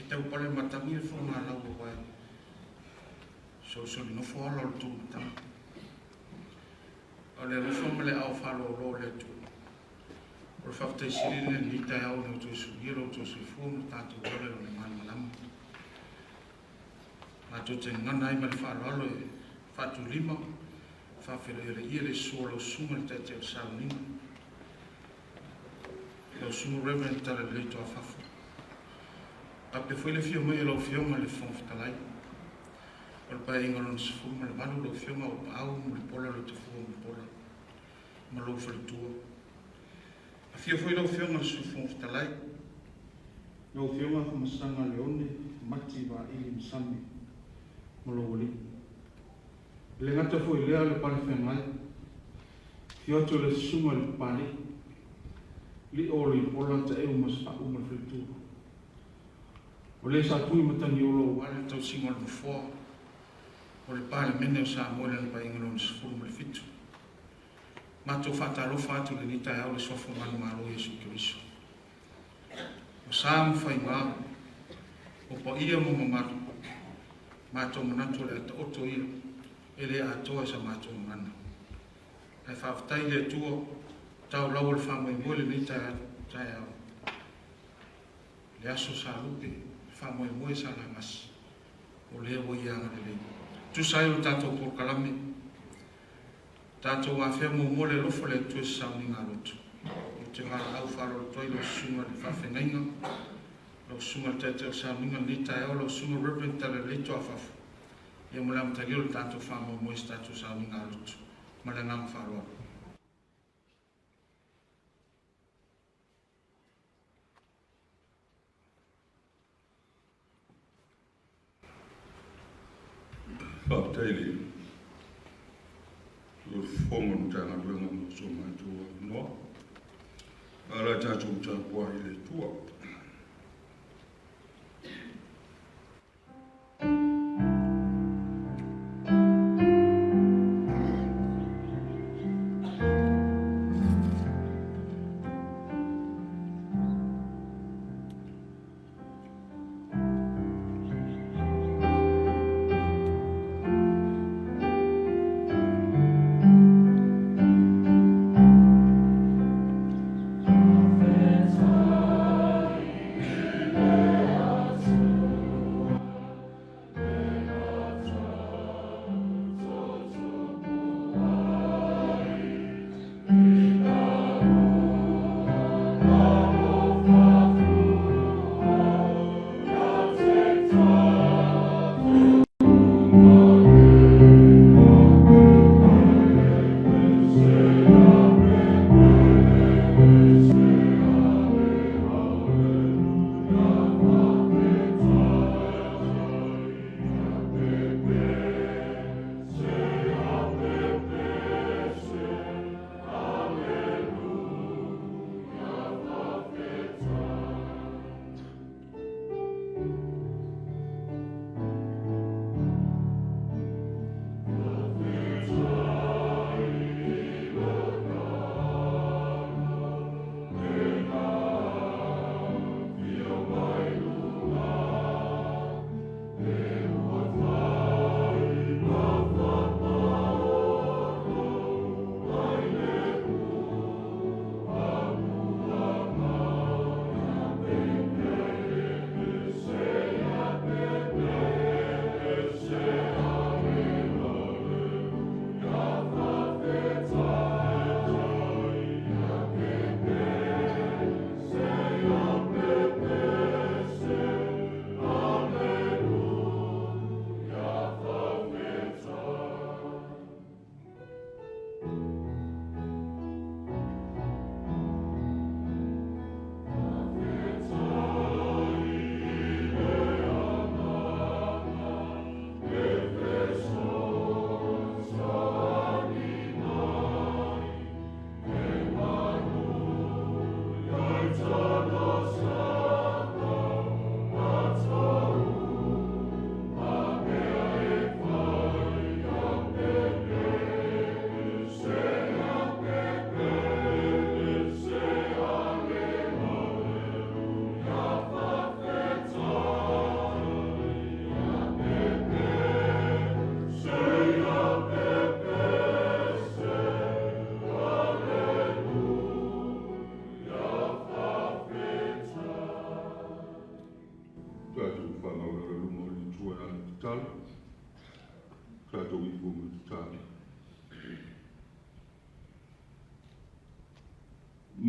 taupale le matagi le fogalau aua e solisoli nofo ala o le tumatagi. O le alofa ma le aao faaaloalo o le Atua, o le faafetai sili lenei i lenei taeao ina ua toe suia lo outou soifua ma tatou ola i lona malamalama. Matou te gagana ai ma le faaaloalo e faatulima faafeiloai le susu o lau Susuga i le Taitai o le Sauniga, lau Susuga Reverend Talalelei Tuafafo. Faapea foi le afio mai o lau Afioga i le Fofoga Fetalai o le Paeaiga Lona XVIII, lau Afioga Auuapaau Mulipola Lotofaga Mulipola ma lou faletua. Afio foi lau Afioga i le Sui Fofoga Fetalai, lau Afioga Afamasaga Leone Mati Vaili Masami ma lou alii. E le gata foi i lea o le palefeagai, afio atu o le Susuga i le Papalii, Lio o Leipola Taeu Masefau ma le faletua. O le sa tui matagiola aua le tausiga o le Nofoa o le Palemene o Samoa i lana Paeaiga Lona XVII. Matou faatalofa atu i lenei taeao i le suafa manumalo o Iesu Keriso. O sa ma faiga, o paia ma mamalu, matou manatu o le a taoto ia, e le atoa i sa matou gagana. Ae faafetai i le Atua, tau lau o le faamoemoe lenei taeao, le aso sa lupe, le faamoemoe sa lagasi, o lea ua ia agalelei. Tusa ai o le tatou polokalame, tatou afea muamua le alofa o le Atua i se sauniga lotu. Ou te valaau faaaloalo atu ai lau susuga i le faafeagaiga, lau susuga i le Taitai o le Sauniga i lenei taeao, lau susuga Reverend Talalelei Tuafafo, ia mo le amatalia o le tatou faamoemoe i se tatou sauniga lotu. Ma le agaga faaaloalo. Faafetai i le Fofoga o le Matagaluega mo so matou avanoa. A o le a tatou tapuai i le Atua.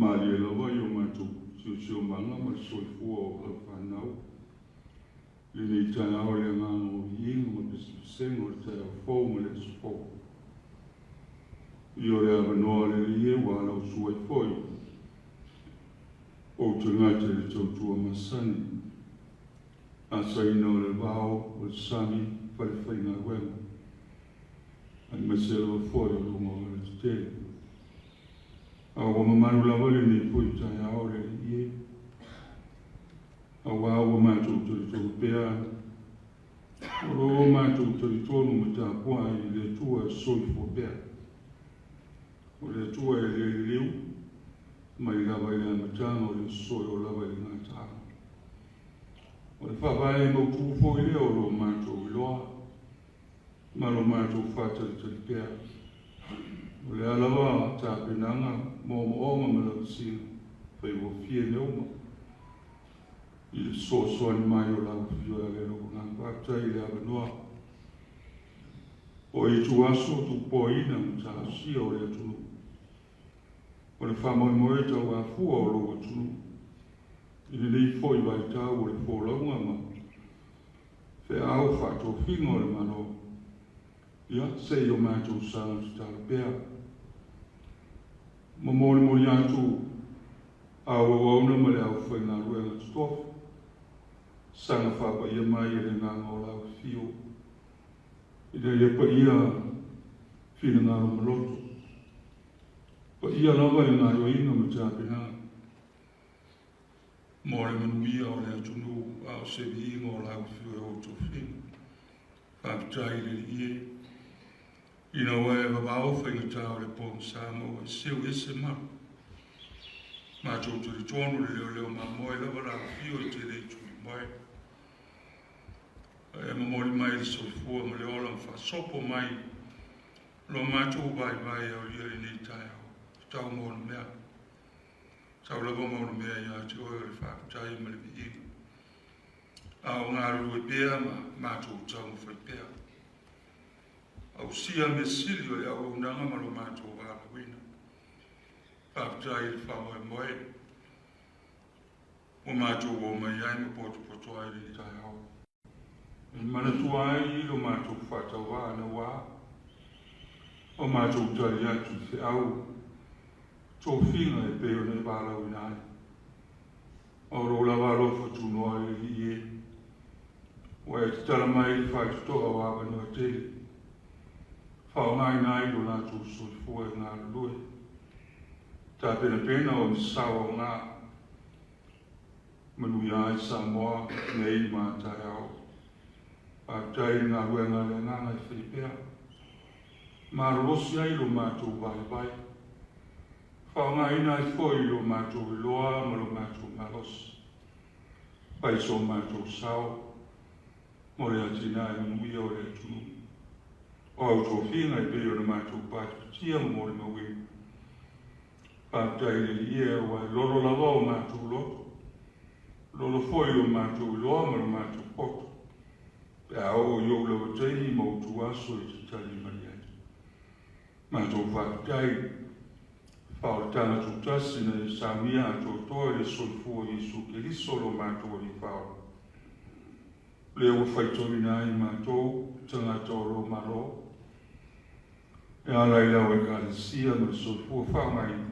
Malie lava i o matou siosiomaga ma le soifua o lau fanau. I lenei taeao i le agaga o viiga ma pesepesega o le taeao fou ma le aso fou. I o le avanoa le Alii e ua alausu ai foi ou tagata i le tautua masani, asaina o le vao o le sami falefaigaluega, aemaise lava foi o luga o alatetele. A ua mamalu lava lenei foi taeao le Alii e, auā ua matou talitonu pea, o lo o matou talitonu ma tapuai i le Atua e soifua pea. O le Atua e le liliu mai lava i le amataga o le soe o lava i le gataaga. O le faavae mautū foi lea o lo matou iloa ma lo matou faatalitali pea. O le a lava tapenaga, moomooga ma lautasiga, faigofie mea uma i le fesoasoani mai o lau Afio e ala i lou Agaga. Faafetai i le avanoa o ituaso tupoina ma talosia o le atunuu. O le faamoemoe tauafua o lou atunuu i lenei foi vaitau o le folauga ma feau faatofiga o le Malo. Ia, se i o matou saga tatalo pea. Ma molimoli atu auauauna ma le aufaigaluega totofi, saga faapaia mai e le agaga o lau Afio, ina ia paia finagalo ma loto. Paia lava le gaoioiga ma tapenaga mo le manuia o le atunuu, a o se viiga o lau Afio e o tofiga. Faafetai i le Alii e, ina ua e vavao faigata o le pogisa ma ua e seu ese malu. Matou talitonu le leoleo mamoe lava lau Afio e te le tuli moe. E momoli mai le soifua ma le ola ma faasopo mai lo matou vaivai e aulia lenei taeao. Tau ma ona mea. Tau lava ma ona mea ia te oe o le faafetai ma le viiga. A o galulue pea ma matou taumafai pea. Ausia mea sili o le auaunaga ma lo matou valaauina. Faafetai i le faamoemoe ua matou o mai ai ma potopoto ai lenei taeao. E manatua ai lo matou faatauvaa naua o matou tali atu i feau tofiga e pei ona e valaauina ai. O lou lava alofa tunoa le Alii e, ua e tatala mai le faitotoa o avanoa tele, faaaogaina ai lo latou soifua e galulue, tapenapena o ni sao aoga, manuia ai Samoa nei ma taeao. Faafetai i le galuega a le Agaga e fai pea, malolosi ai lo matou vaivai, faaaogaina ai foi lo matou iloa ma lo matou malosi, fai so matou sao mo le atinae manuia o le atunuu. O au tofiga e pei ona matou patipatia ma molimauina. Faafetai i le Alii e, ua e lolo lava o matou loto, lolo foi lo matou iloa ma lo matou poto, pe a oo i ou lava taimi ma ou tuaso e te tali mai ai. Matou faafetai, faaolataga tutasi na e saunia atoatoa i le soifua o Iesu Keriso lo matou Alii Faaola, lea ua faitauina ai matou tagata o lou Malo, e ala i lau Ekalesia ma le soifua faaaogaina,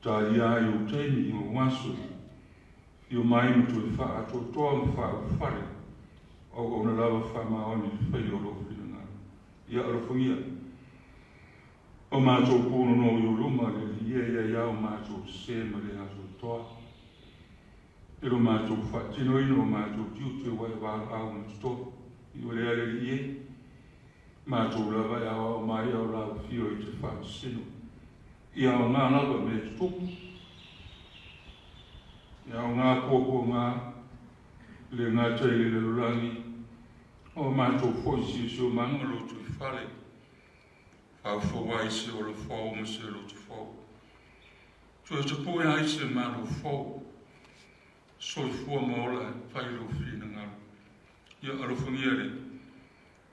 talia ai ou taimi ma ou aso e fio mai ma toe faaatoatoa ma faaulufale auauna lava faamaoni i le faia o lou finagalo. Ia alofagia o matou punono i ou luma, le Alii e, ia ia o matou sese ma le atoatoa i lo matou faatinoina o matou tiute ua e valaau ma totofi. I o lea le Alii e, matou lava e aoao mai ao lau Afio i te faamasino ia aoga lava mea tutupu, ia aoga puapuaga le gata i le lalolagi o matou foi siosiomaga lotoifale, faufau ai se ola fou ma se loto fou, toe tapue ai se Malo fou, soifua ma ola e fai lou finagalo. Ia alofagia le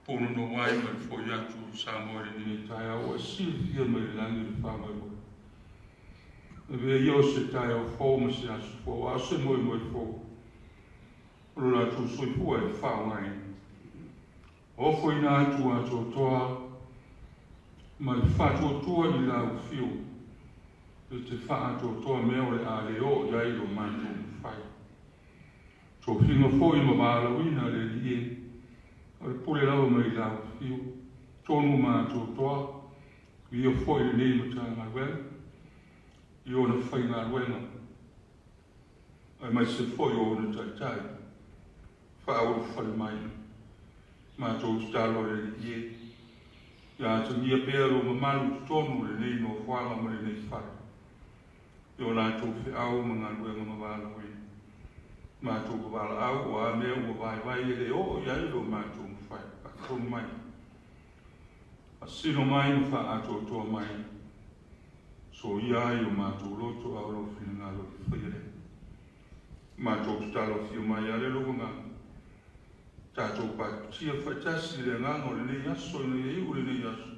punono ai ma le foi atu o Samoa i lenei taeao, ua silafia mai le lagi le faamoemoe. E vea ia o se taeao fou ma se aso fou, a o se moemoe fou, o lo latou soifua e faaaogaina. Ofoina atu atoatoa ma le faatuatua i lau afio, e te faaatoatoa mea o le a le oo i ai lo matou mafai. Tofiga foi ma valaauina le Alii e, o le pule lava mai lau afio, tonu ma atoatoa, ia foi lenei Matagaluega i ona faigaluega, aemaise foi o ona taitai faaulufale mai. Matou tatalo i le Alii e, ia atagia pea lou mamalu i totonu o lenei nofoaga ma lenei fale, i o latou feau ma galuega ma valaauina. Matou vavalaau o a mea ua vaivai e le oo i ai lo matou mafai, faatonu mai, faasino mai ma faaatoatoa mai, soia ai o matou loto a o lou finagalo e faia lea. Matou tatalo afio mai ale lou agaga, tatou patipatia faatasi i le agaga o lenei aso ina ia iu lenei aso,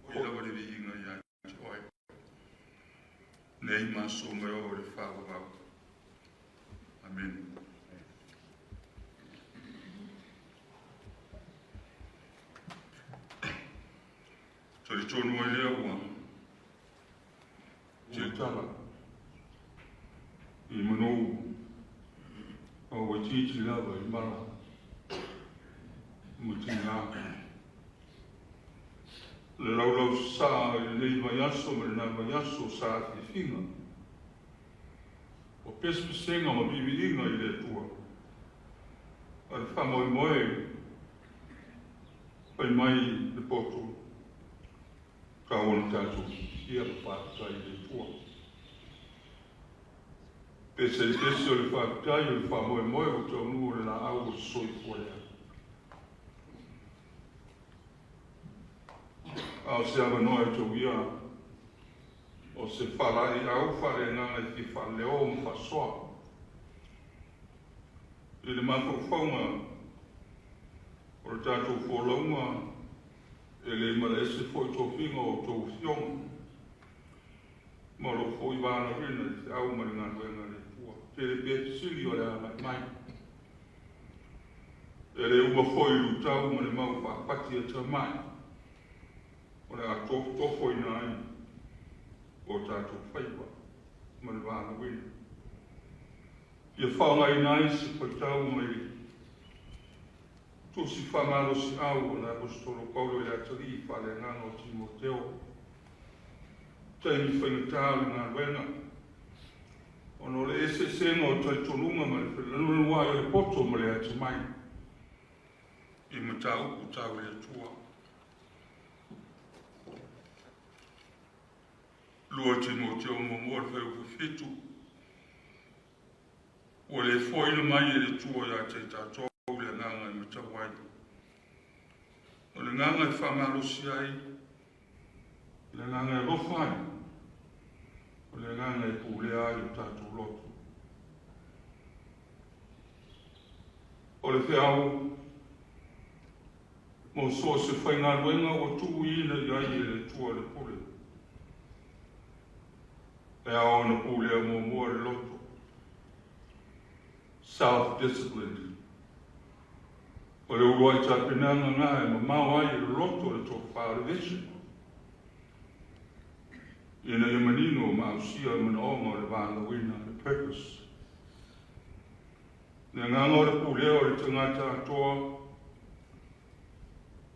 o lava le viiga ia te oe, nei ma aso ma e oo i le faavavau. Amene. Talitonu ai lea ua tele tala i manou a ua itiiti lava i mala ma tigā. Le laulau sa i lenei vaiaso ma lena vaiaso sa afiafiga o pesepesega ma viiviiga i le Atua. A le faamoemoe fai mai le poto tau ona tatou fiafia ma faafetai i le Atua. Pese i pese o le faafetai o le faamoemoe ua taunuu o le laau o le soifua lea. A o se avanoa e tauia o se faalaeiau faaleagaga e fia faaleo ma faasoa i le mafaufauga o le tatou folauga e le malaese foi tofiga o outou afioga ma lou foi valaauina i feau ma le galuega a le Atua. Tele pea fesili o le agai mai. E le uma foi luitau ma le mau faapati a tamai o le a tofotofoina ai o tatou faiva ma le valaauina. Ia faaaogaina ai se faitau mai tusi faamalosiau o le Aposetolo Paulo i le atalii faaleagaga o Timoteo, taimi faigata o le galuega, ona o le eseesega o talitonuga ma le fenalualuai o le poto ma le atamai i mataupu tau i le Atua. 2 Timoteo 1 le fuaiupu 7, ua le foaina mai e le Atua ia te i tatou le agaga e matau ai, o le agaga e faamalosi ai, o le agaga e alofa ai, o le agaga e pulea ai o tatou loto. O le feau mo so o se faigaluega ua tuuina i ai e le Atua le pule, e ao ona pulea muamua le loto, self-discipline. O le uluai tapenaga na e mamao ai e le loto le tofa o le vision, ina ia manino ma ausia le manaoga o le valaauina, le purpose. Le agaga o le pulea o le tagata atoa,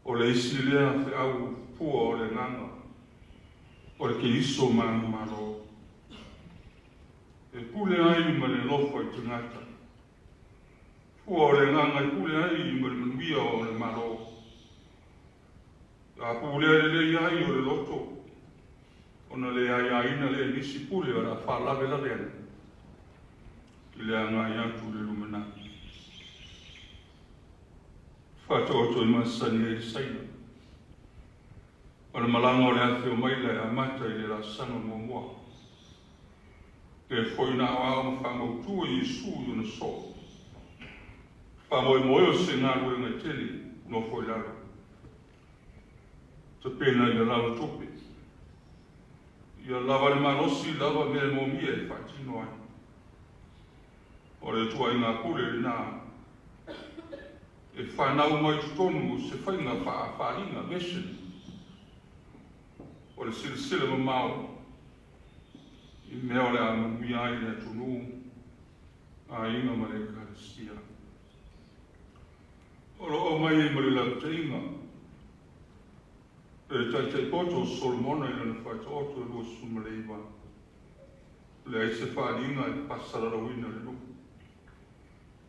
o le isi lea feau pua o le agaga o le Keriso manumalo, e pule ai ma le alofa i tagata. Fua o le agaga e pule ai ma le manuia o le Malo. A pulea lelei ai o le loto, ona le aiaina lea nisi pule o le a faalavelave ai i le agai atu i le lumanai. Faataoto i masani ai le saina o le malaga o le afe o maila e amata i le laasaga muamua. E foi na aoao ma faamautu e Iesu i ona soo. Faamoemoe o se galuega e tele nofo i lalo. Tapena i le lava tupe. Ia lava le malosi lava mea e moomia e faatino ai. O le ituaiga pule lenā e fanau mai totonu o se faiga faaaliga, mission. O le silasila mamao i mea o le a manuia ai le atunuu, aiga ma le ekalesia. O lo o aumai ai ma le lapataiga e le taitai poto o Solomona i lana Faataoto e 29, leai se faaaliga e faasalalauina le nuu.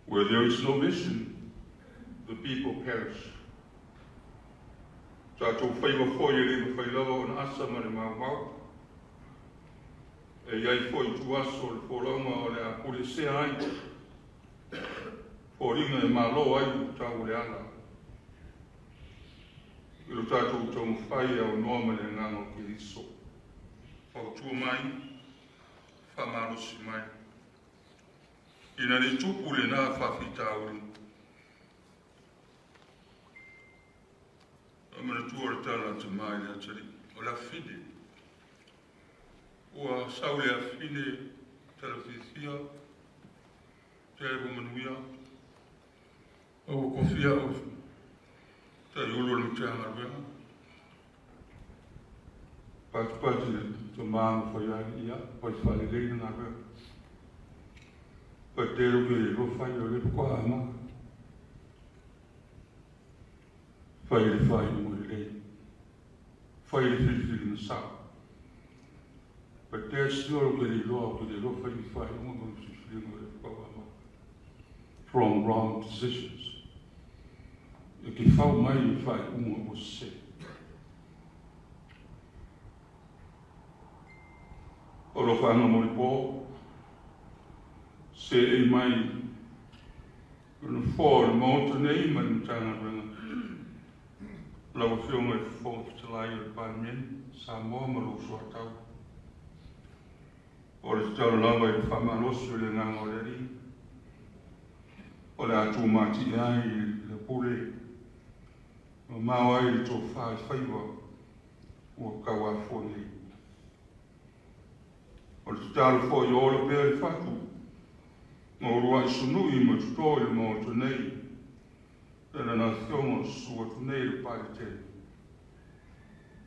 Where there is no vision, the people perish. Tatou faiva foi e le mafai lava ona asa ma le maumau. E i ai foi ituaso o le folauga o le a pulesea ai, foliga e malo ai luitau o le ala. I lo tatou taumafai e aunoa ma le agaga o Keriso. Fautua mai, faamalosi mai. Ina ne i tupu lenā faafitauli. E manatua le tala a tamā i le atalii, o le afafine. Ua sau le afafine, tala fiafia, tele ua manuia. Ua tofia au taiulu o le Matagaluega. Patupatu le tamā ma fai ai, ia, fai faalelei le galuega. Faitelo ke le fai o le faatoa amata. Fai le faaiuga lelei. Fai le filifiliga sao. Faitelo si o ke le iloa, ke le iloa fai le faaiuga ma le filifiliga o le faatoa amata. From wrong decisions. E te fau mai i faaiuga ua sese. O alofaaga mo le po, seei mai le Nofoa o le Maota nei ma le Matagaluega, lau Afioga i le Fofoga Fetalai o le Palemene, Samoa ma lou soatau. O le tatalo lava i le faamalosi o le agaga o le Alii, o le a tumatie ai le pule, mamao ai le tofa i faiva ua tauafoa nei. O le tatalo foi ia ola pea le fatu ma uluai sunui ma toto i le Maota nei, le lana Afioga o susu atu nei le Paletele.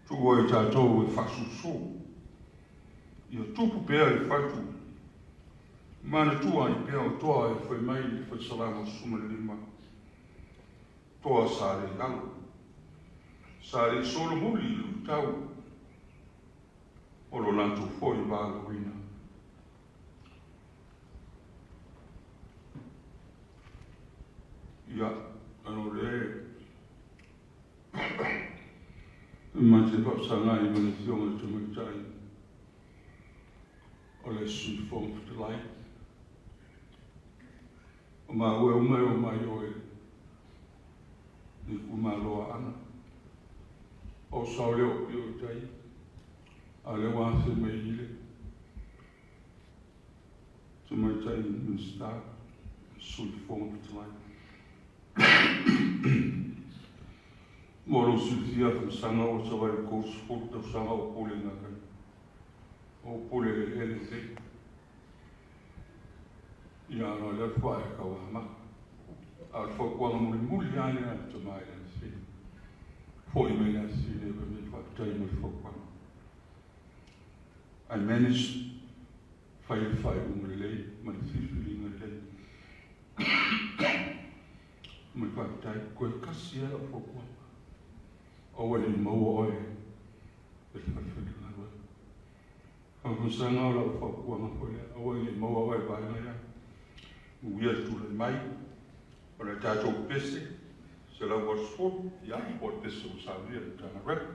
Tuua i tatou e faasusu, ia tupu pea le fatu, manatua ai pea o toa e fai mai le fai Salamo 15, toa sa le i alo, sa le i solomuli i le luitau, o lo latou foi valaauina. Ia, ano le e ma te faafesagai ma le Afioga i le Tamaitai o le Sui Fofoga Fetalai. O maua e uma e o mai oe le itumalo Aana. O sao lea o pio i tai, a lea ua afe mai i le Tamaitai Minisita, Sui Fofoga Fetalai. Mo lou silafia, faamasanga ua savali le 30 tausaga o pule i gakai. O pule le eleele lenei. Ia ana o lea le fuae e tauamata. A o le fautuaga mulimuli lava lea a le tama i le afafine. Foi mai le afafine fai mai faafetai mo le fautuaga. I managed fai le faaiuga lelei ma le filifiliga lelei. Ma le faafetai, toe tasi lava lau fautuaga. Aua ne i maua oe e le falefaigaluega. Faamasanga o lau fautuaga foi lea, aua ne i maua oe e vaega ia. Uia le tulai mai, o le tatou pese, 180, ia, po o le pese ua saunia e le Matagaluega.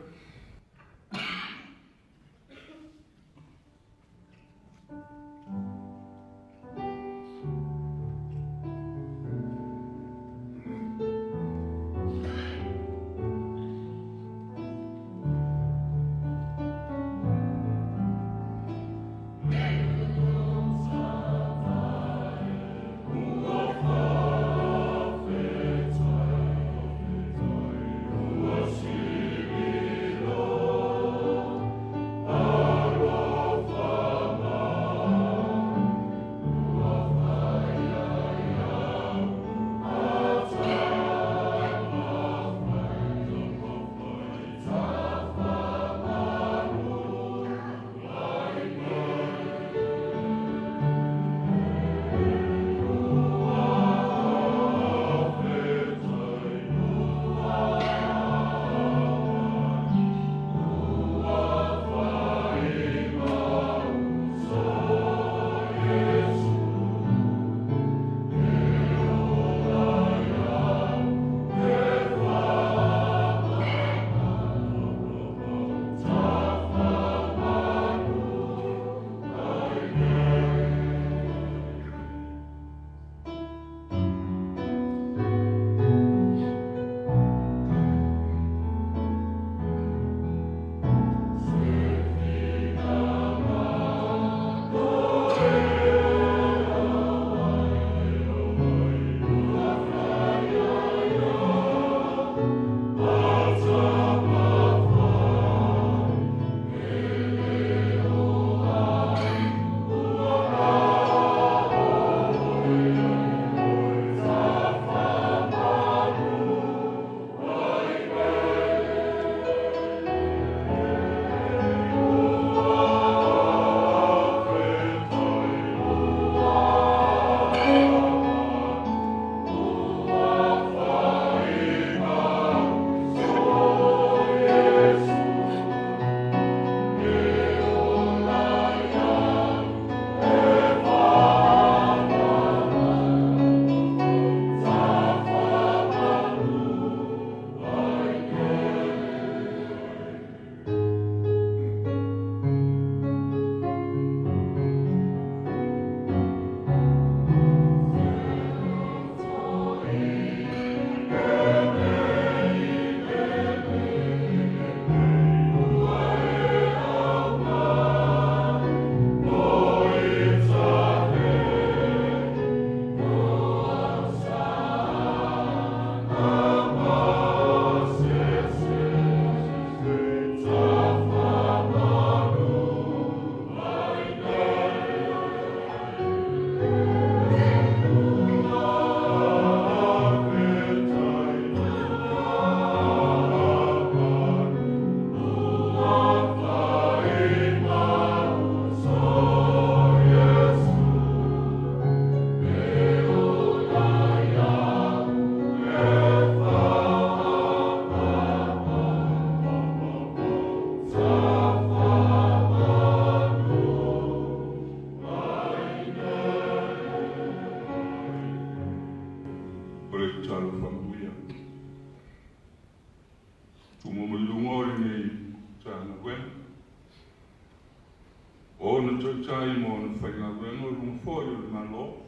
Faafetai mo ona faigaluega o luga foi o le Malo.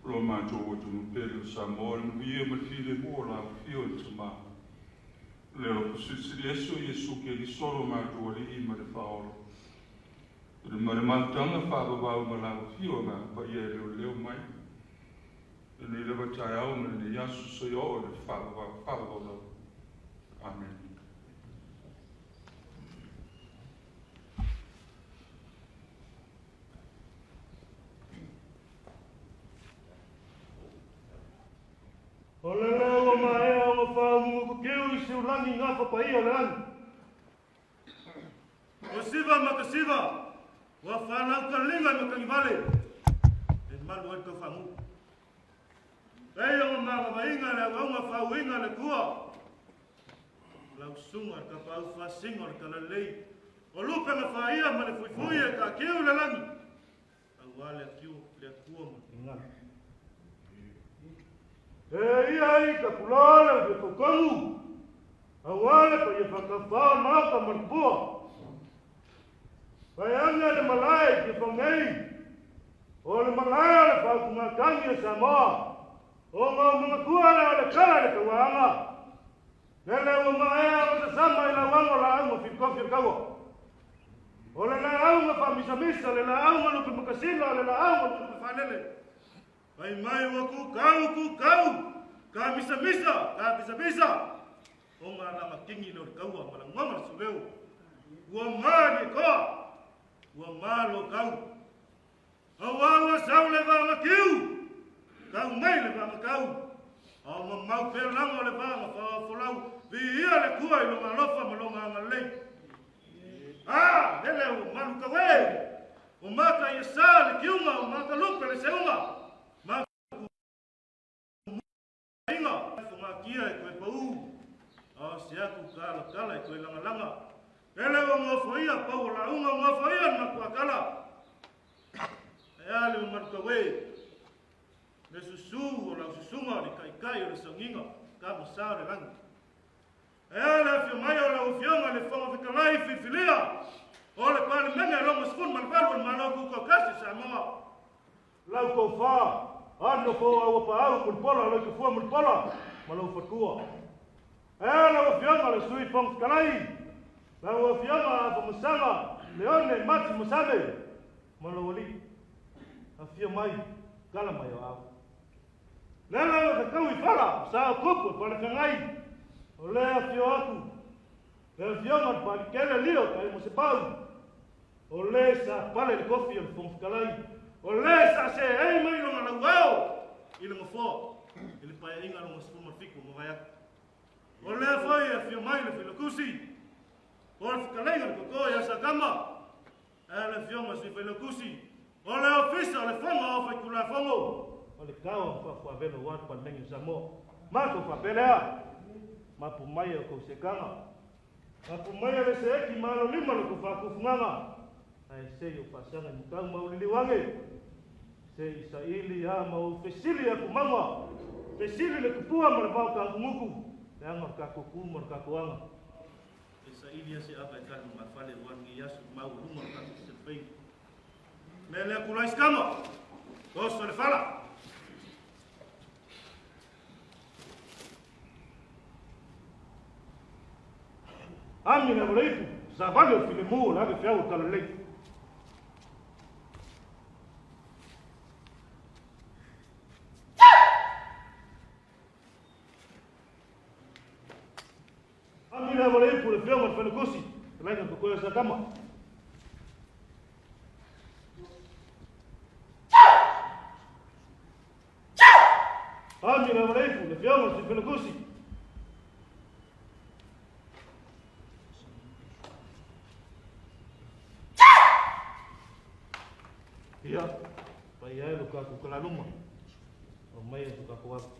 Lo matou atunuu pele o Samoa, le manuia ma le filemu o lau Afio i le Tamā. Le alofa silisili ese o Iesu Keriso lo matou Alii ma le Faaola. Le ma le mafutaga faavavau ma lau Afio Agaga Paia e leoleo mai. Lenei lava taeao ma lenei aso seia oo i le faavavau faavavau lava. Amen. O le leo ua maea ona faaumugutukiu i siulagi gafa paia o le lagi. O siva ma kasiva, ua faalautaliga i matagivale, e malu ai le taufagu. Pei ona magavaiga le auauna faauiga a le Atua, lau susuga i le tapaau faasino o le talalelei, o lupe na faia ma le fuifui e taatiu i le lagi, aua le atiu le Atua ma le finagalo. E ia i tapuloa le ufifautonu, aua le paia faataufa o le Maota ma le Tupua. Vaeane le malae i Tiafau nei, o le malae o le faautugatagi a Samoa, ona o manatua lea o le tala i le tauaanga, lele ua maea ona sasama i lauaga o laau ma filikofi o le taua. O le laau na faamisamisa, le laau na lupe makasina, le laau na lupe faalele. Fai mai ua kukau, kukau, ka misamisa, ka misamisa. O ngā langa kingi leo le kaua ma la ngoma le suleu. Ua mā ni koa, ua mā lo kau. Aua ua sau le vaanga kiu, kau mai le vaanga kau. Au mamau pea lango le vaanga whaafolau, vi ia le kua i longa alofa ma longa angalei. Ah, lele o malu kawe, o maka i sa le kiunga, o maka lupe le seunga. Maka inga, whangakia e koe pau. A se aku kala kala e koe langa langa. Lele o ngofoia, pau o launga o ngofoia na matua kala. E ale o malu kawe, le susu o lau susunga o le kaikai o le sangiga, ka masa o le langi. E ale afio mai o lau afioga le Fofoga Fetalai filifilia, o le Palemene lona 18 o le Malo Tutoatasi Samoa. Lau tofa, ano fo aua paau mulipola, lau tufua mulipola, ma lau fatua. E lau afioga le Sui Fofoga Fetalai, lau afioga Afamasaga, Leone Mati Masame, ma lau alii. Afio mai, kala mai o au. Lele o fetau i fala, sa o kupu e palefeagai. O le afio atu, le afioga le palikele lio kai mo se pau. O le sa pale le kofi o le Fofoga Fetalai. O le sa se ei mai longa lauao i le mafoa, i le paeaiga lona 17 ma vai atu. O lea foi afio mai le Failautusi, o le fetalaiga le koko ia Sakama, e le afioga Sui Failautusi, o le ofisa o le Fono o Faitulafono, o le tau o faafuavelo aua le Palemene o Samoa. Matou faapelea, mapu mai o kou sekaga, mapu mai le seeki malo lima le kou faakufugaga, ae sei o faasaga i mutau mauliliu age, se i saili a ma ou fesili aku maua, fesili le tupua ma le vao kaguguku, le aga o le tatou ku ma le tatou aga. E saili a se ava e tali mafale o anu i aso mau lunga o le tatou selefei. Me le aku lai skama, oso le fala. Ami na voleifu, savali o filemu o le ave fiau o talalei. Ami na voleifu le fiau ma le Failautusi, le laina kokoe Sakama. Ami na voleifu le fiau ma le Failautusi. Ia, pai ai lo kaku kalaluma. O mai e kaku aku.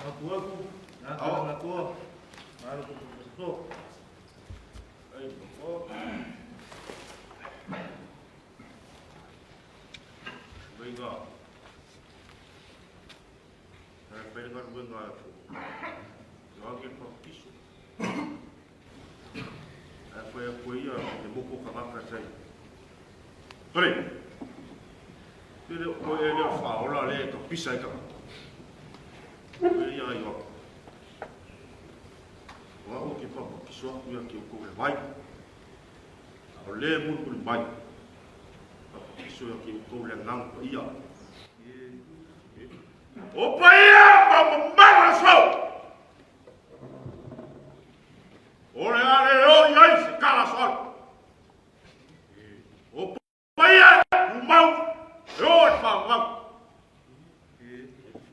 Aku aku, nā ka ngā toa, malo ko ko ko. Ai, ko. Paeaiga e fai le galuega e Ioane le Papatiso. Ae fai atu ai ia le moko tagata sai. Tole! Pe le o e lea faaola le e tapisa ai tagata. Pe ia Ioane. O au ke papatiso atu ia te outou i le vai. A o le mulimuli mai, papatiso ia te outou i le Agaga Paia. O paia ma mamalu o le aso! O le a le o i ai se tala soalo. O paia tumau e o i le faavavau.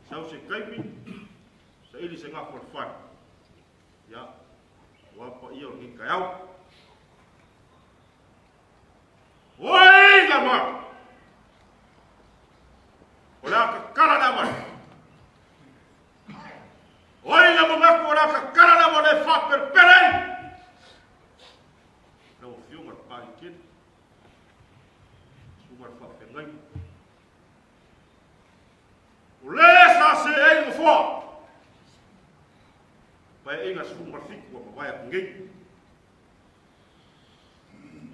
Sau se taimi, saili se gafa o le fale. Ia, ua paia o lenei taeao. Oi, lama! O le a tatala le auvale. Oi, le manatu o le a tatala le auvale e faapelepele ai. Lau Afioga i le Palikene, Susuga i le Faafeagaiga. O le sa seei le nofoa. Paeaiga 17 ua mavae atu nei.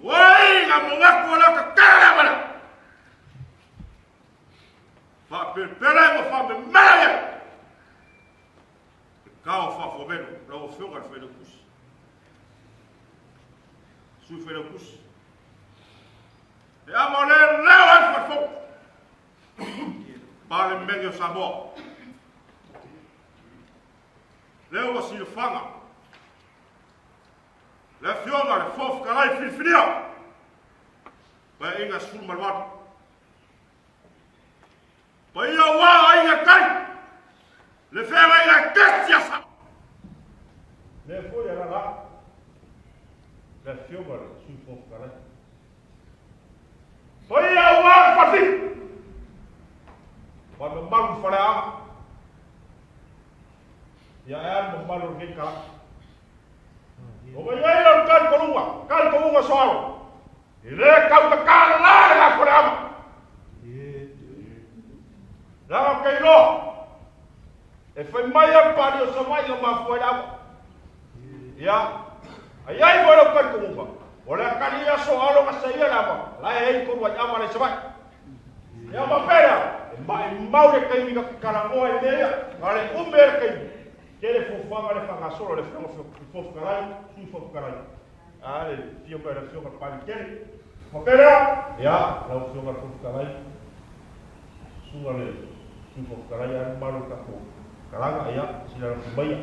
Oi, na manatu o le a tatala le auvale. Faapelepele ma faamemela i ai. Le kao faafuamelo, lau Afioga i le Failautusi. Sui Failautusi. E ama le leo ai le Falefono. Palemene o Samoa. Lea ua silafaga. Le Afioga i le Fofoga Fetalai filifilia. Paeaiga 18. Paia ua aiga tai. Le feagaiga e tesi a Samoa. Le foi a lala. Le Afioga i le Sui Fofoga Fetalai. Paia ua le Falefitu. Ma le mamalu i Faleaana. Ia e a le mamalu o lenei kalaka. O mai ai o le talitonuga, talitonuga soalo. E le tautatala la le gafa o le ama. Leaga te iloa, e fai mai a le pali o Savaii na mafua ai le ama. Ia, ai ai foi lau talitonuga, o le akali ia soalo na saia le ama, la e ai tonu ai ama le Savaii. Ia ma pera, e maimau le taimi na te talanoa i mea ia, na le ume le taimi. Tele fuafuaga le faagasolo a le Afioga i Fofoga Fetalai, Sui Fofoga Fetalai. A le afio mai o le Afioga i le Palikene. Faapea lea, ia, lau Afioga i le Fofoga Fetalai, susuga le Sui Fofoga Fetalai, ae mamalu o le tatou kalaga, ia, sila lafo maia.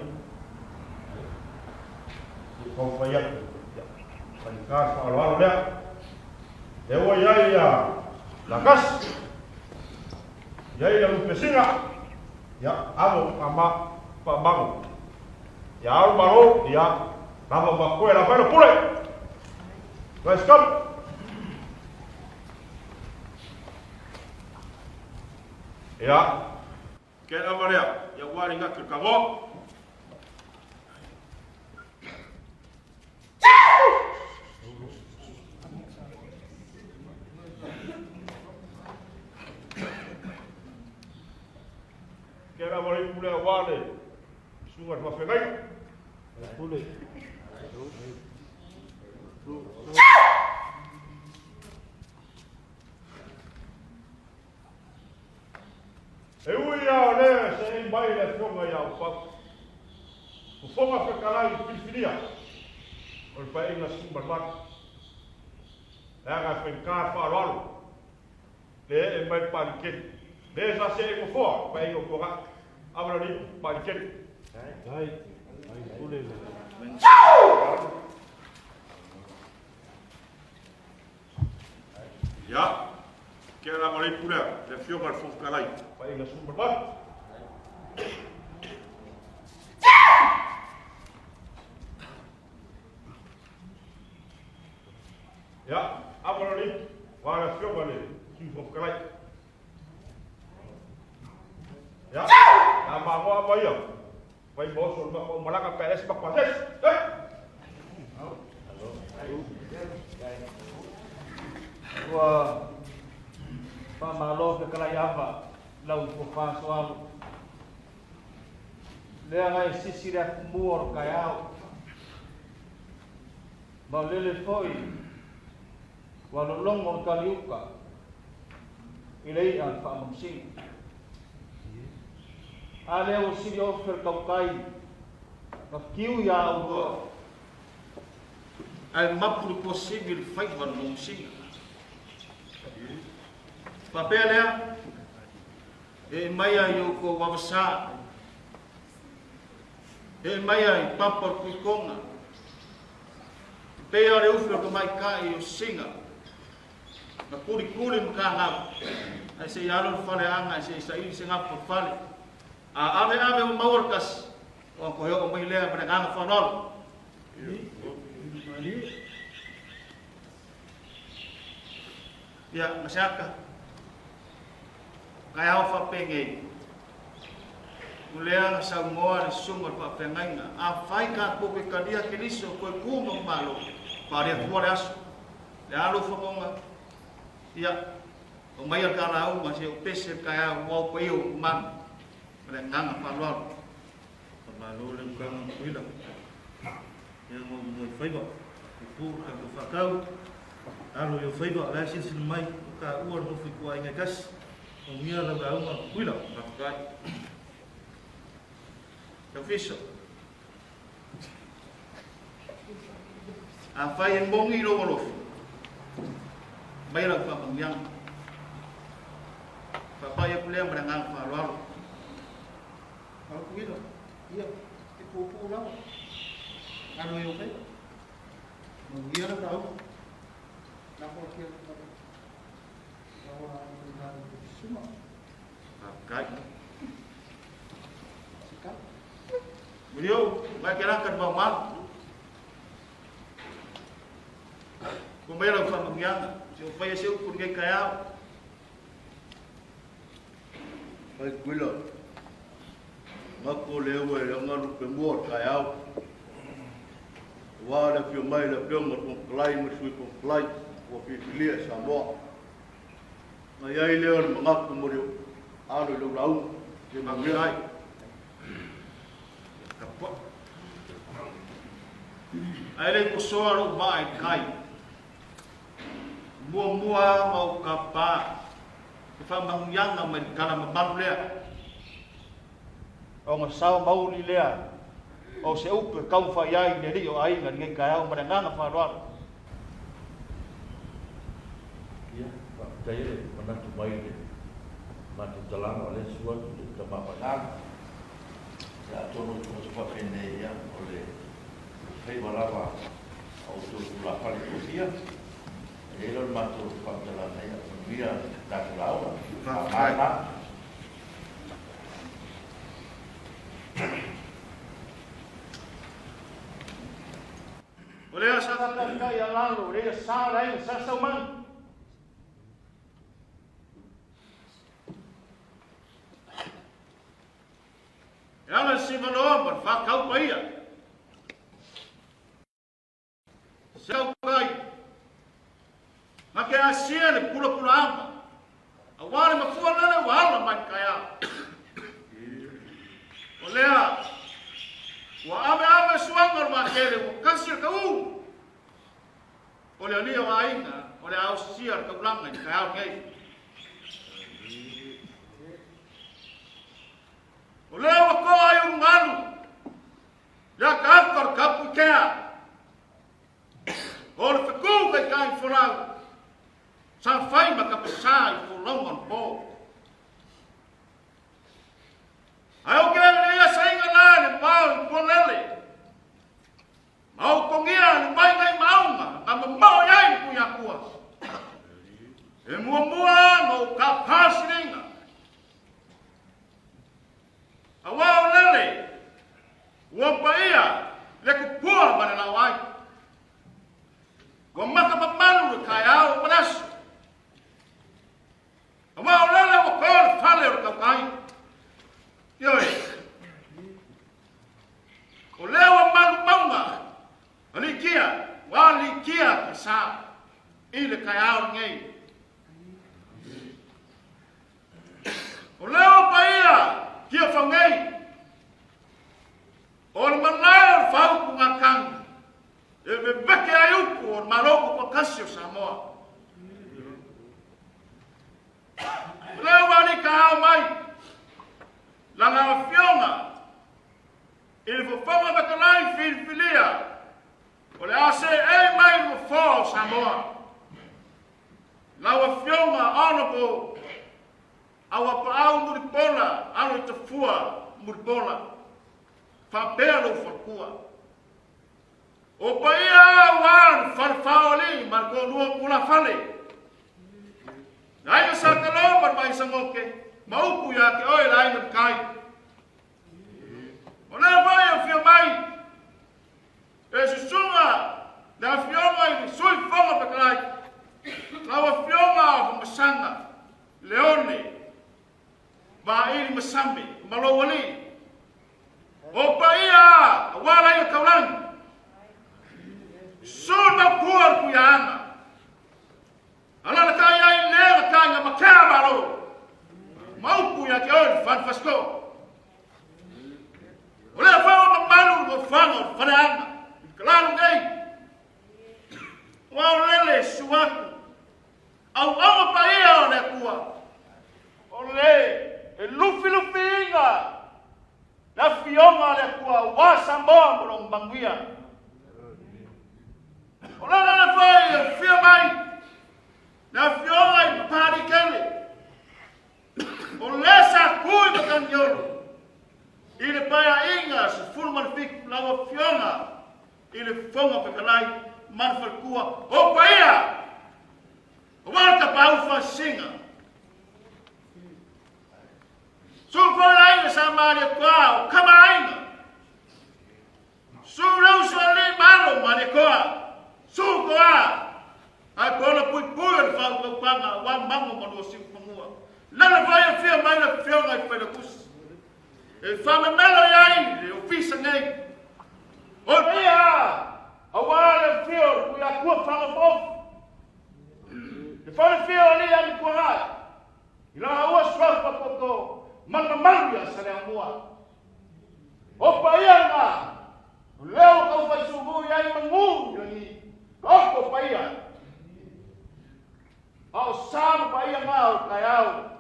Ia taumafai atu, ia, faigata le faaaloalo lea. Lea ua i ai ia Lakasi, i ai ia Lupesina, ia, amo ma faamago. Ia alu malo, ia, lava ma koe la fai pule. Let's go. Ia, ke lava lea, ia ua le ngaki ka mo. Ke lava le pule a wale. Susuga i le Faafeagaiga. Pule. E ui lava o lea e seei mai le Afioga ia Upau, Fofoga Fetalai filifilia o le Paeaiga 18, leaga e faigata le faaaloalo le ee mai le Palikene, le sa seei nofoa i le Paeaiga o Tuanai, ava le alii Palikene. Ia, ke ala ma le ipu lea, le Afioga i le Fofoga Fetalai, Paeaiga 18. Ia, ava le alii, va le Afioga i le Sui Fofoga Fetalai. Ia, a magoa ava ia, fai ma oso le mako malaga pe ese mako asesi. Hey! Ua Faamalo fetalai ava lau tofa soalo. Lea ngai sisi le atumua o le taeao. Ma o lele foi ua lologo le taliuta i le i'a le faamanusina. A lea ua sili ofe le tautai na fiu iā aulua. Ae mapu le tuasivi le faiva le lomusina. Faapea lea, e mai ai o kou avasā, e mai ai papa o le tuikonga, pea le ufi o ka maikai o singa, na kuli kuli ma kāngau, ai se i alo le fale anga, ai se i saili se ngapu o fale. A ave ave o maua le kasi, o ko heo o mai lea ma le nganga whanalo. Ia, masiaka, kai hao whapengei. Ulea na saumoa le sunga o le faafeagaiga. Afai tatou ke talia Keriso toe tu ma malo, faale Atua le aso. Le alo famoga, ia, o mai al kalauga se o pese le taeao ua o paia o manu. Ma le agaga faaaloalo. Faamalo le ukaga ma kuila. Ia mo mo i faiva. I pu ka ko whakau. Alo i o faiva, la silasila mai o ka ua le nofo i kua inga kasi. O mia lau lauga kuila. Faafetai. Tau fiso. Afai e mongi i lou alofa, mai lau faamanuiaga. Faapai aku lea ma le agaga faaaloalo. Au kuila, ia, e puupuu lava. Alo i o faiva. Manuia lau lauga. Nafo ake le tala. Laua i le suma. Faafetai. Sika. Mulio, vai ke raka mau malu. Ko mai lau faamanuiaga. Se o faia se upu lenei taeao. Mai kuila, ngako le ewa e le ngalu pe mua o taeao. Wā le afio mai le afioga o le Fofoga Fetalai ma le Sui Fofoga Fetalai ua filifilia e Samoa. Ngai ai lea o le manatu mo le alo i lau lauga. Ia manuia. Faafetai. Tapuai. Ae le tosoa lou vaa i kai. Muamua ma ou tapa le faamanuiaga mai le tala mamalu lea. Ona sao mauli lea o se upu e taumafai ai le alii o aiga i lenei taeao ma le agaga faaaloalo. Ia, faafetai le manatu mai i le matou talaga o lea e susu atu le tama Vailala. Ia, atonu o tonga se faapenei, ia, o le faiva lava a outou tulafale tofia. E i ai la o le matou faamatalaga, ia, manuia le tatou lauga. Faafetai. Faamama. O lea sa Taitai a lalo, le ia sa le aiga sa saumanu. E ala le sivanoa ma le faakau paia. Se aukai. Na ke asia le pulapulaaga. Auā le mafua lele ua ala mai le taeao. O lea ua aveave suaga o le vaatele ua kasi le taū. O le alii o aiga o le a osia le taulaga i le taeao lenei. O lea ua toa ai ulugalu le ataata o le tapuitea. O le fetu taitai folau sa fai ma tapasā i folauga o le po. Ae ou te le lelei asaiga la le vao i Tualele. Ma ou togia le maiga i maunga na mamao i ai le Tuiatua. E muamua na ou tapa siliga. Auā o lele ua paia le tupua ma le laoai. Ua maka mamalu le taeao ma le aso. Auā o lele ua to le fale o le tautai. Ioe. O lea ua malu mauga a likia, ua likia ka sa i le taeao lenei. faufau nei. O le malae o le faautugatagi e veveke ai upu o le Malo Tutoatasi o Samoa. O lea ua alii taao mai lana afioga i le Fofoga Fetalai filifilia o le a seei mai i le Nofoa o Samoa. Lau Afioga Honourable Auapaau Mulipola Aloitafua Mulipola, faapea lou faletua. O paia aua le fale faoalii ma le toalua o tulafale. Le aiga Sa Talo ma le Vaai Sagote ma upu ia te oe le aiga Matai. O lea foi e afio mai e susuga le afioga i le Sui Fofoga Fetalai, lau afioga Afamasaga Leone Vaili Masame ma lou alii. O paia aua le aiga taulagi, susu le maupua o le Tuiaana, alalatai ai le gataiga matea malo, ma upu ia te oe le fale fasitoo. O lea foi ua mamalu le nofoaga o le faleaga i le talalu nei. Ua lele susu atu auauna paia o le Atua, o le e lufilufiina le afioga a le Atua aua Samoa ma lona manuia. O le lele foi e fia mai le afioga i Papaliitele, o le sa tu i Matagiolo i le paeaiga 17 lau afioga i le Fofoga Fetalai ma le faletua o paia aua le tapaau faasisiga. Susu foi le aiga Sa Malietoa o Kamaaiga. Susu le uso a alii ma alo Malietoa. Susu Toa ae pola puipui o le faautautaga aua mago ma lua siufanua. Lele foi e afio mai le afioga i Failautusi e faamemelo i ai le ofisa nei. O ia aua le afio o le Tuiatua Fagafaofi. Le falefia o alii Amituanai i laua suafa toto ma le mamalu ia Saleaaumua. O paia lena, o lea ua taufai sulu i ai manu i lagi, taoto paia. A o sa ma paia na o le taeao,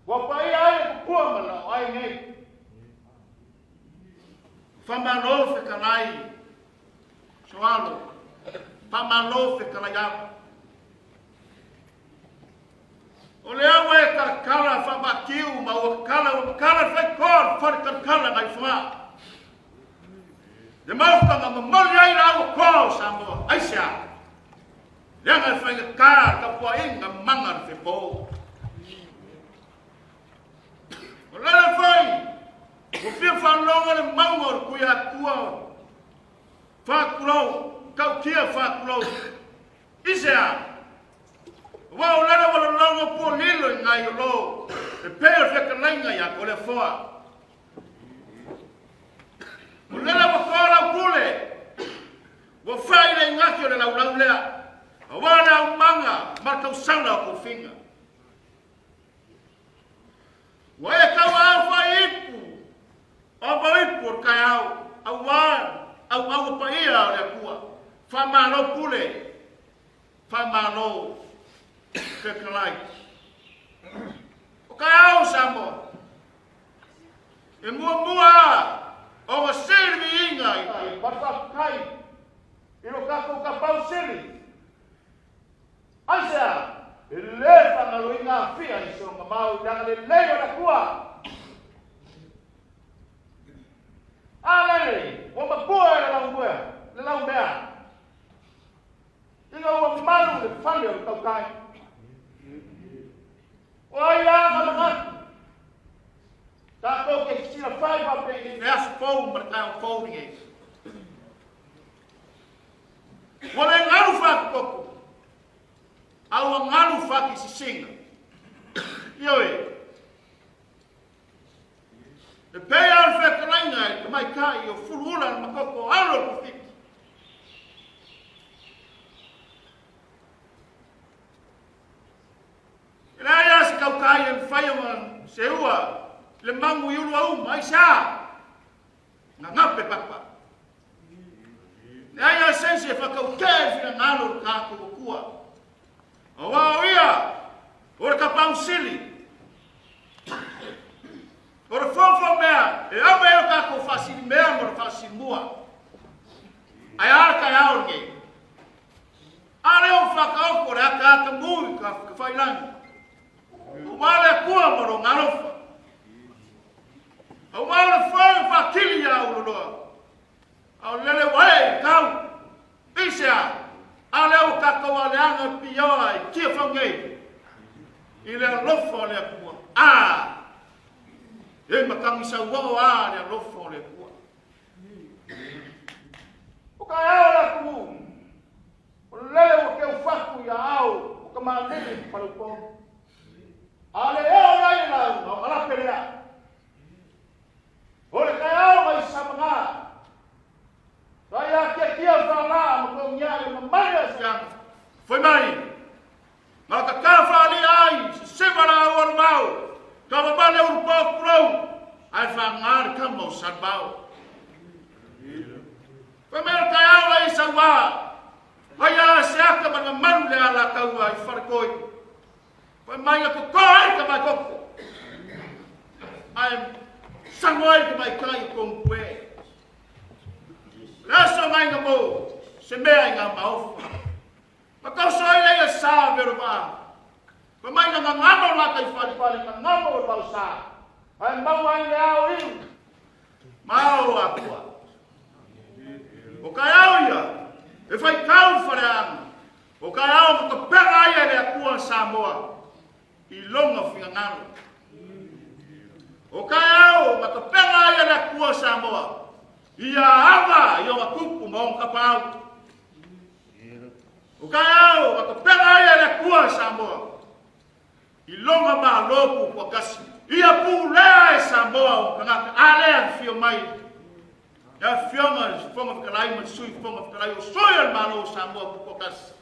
ua paia ai le tupua ma le laoai nei. Faamalo fetalai Soalo, faamalo fetalai Ava. O lea ua e talatala faavatiu ma ua tatala ua tatala le faitoa o le fale talatala nai Fogaa. Le maota na momoli ai la ua toa o Samoa. Aisea? Leaga le faigata le tapuaiga mana le fepo. O lele foi, ua fia faalogo le mauga o le Tuiatua faatulou, tautia faatulou. Isea? Aua o lele ua lologo pua lilo i nai o lo, e pei o le fetalaiga ia Toleafoa. O lele ua toa lau pule, ua fai le igaki o le laulau lea, aua le aumaga ma le tausaga o tofiga. Ua e tauaau fai ipu, o mauipu o le taeao, aua auaua paia o le Atua. Faamalo pule, faamalo fetalai. O taeao Samoa, e muamua ona sili viiga i le faafetai i lo tatou Tapaau Sili. Aisea? E lē faagaloina afia i se mamao i le agalelei o le Atua. A lele, ua mapua e le laumea, le laumea, ina ua malu le fale o le tautai. O ai lā na manatu, tatou te silafai faapenei le aso fou ma le taeao fou lenei. Ua le galu faatoto, a ua galu faakisisiga. Ioe, e pei lava o le fetalaiga i le tamaitai o Fuluula le Matoto alo o le Kofiti. E leai lava se tautai e mafai ona seua Le magu i ulu auma, aisea? Gagape papa. Leai lava se isi e faatautee i le finagalo o le tatou Atua. Aua o Ia o le Tapaau Sili, o le foafoamea e ave ai o tatou faasilimea ma le faasilimua. Ae a le taeao lenei? A lea ua faataoto le ataata mu i tafailagi. Aua le Atua ma lona alofa. Aua o le foe o faatili ia Uloloa. A o lele ua ee i tau. Aisea? A lea ua tatou aleaga pioa i Tiafau nei i le alofa o le Atua. A! E matagi sauoo a le alofa o le Atua. O taeao le atunuu, o lele ua teufatu i aao o tamalii ma faleupolu. A le oo i ai lauga, o alape lea. O le taeao mai Samaga, sa ia tiatia faalaa ma togiai o mamale a siaga. Fai mai, na tata faalia ai se seva la au alumao, ka mamale ulupo kulou, ae whaanga le kama o Salmao. Fai mai o le taeao la i sauā, ai a se aka ma le mamalu le ala taua i wharekoi. Fai mai na toto ai ka mai koko. Ae sango ai ka mai kai o kong pue. Le aso ngai nga mo, se mea i ngā maofa. Ma kauso ai lei sa vero maa. Fai mai na ngangamo la kai whare whare ngangamo o lau sa. Ae mau ai le ao iu. Mao atua. O kai ao ia, e whai kau whare anga. O kai ao ma ka pega ai e le Atua Samoa i longa finagalo. O kai ao ma ka pega ai e le Atua Samoa i a ava i ona tupu ma ona kapaau. O kai ao ma ka pega ai e le Atua Samoa i longa malo pupuakasi. Ia pulea e Samoa o tagata a lea afifio mai. Le afioga i le Fofoga Fetalai ma le Sui Fofoga Fetalai o sui o le Malo o Samoa pupuakasi.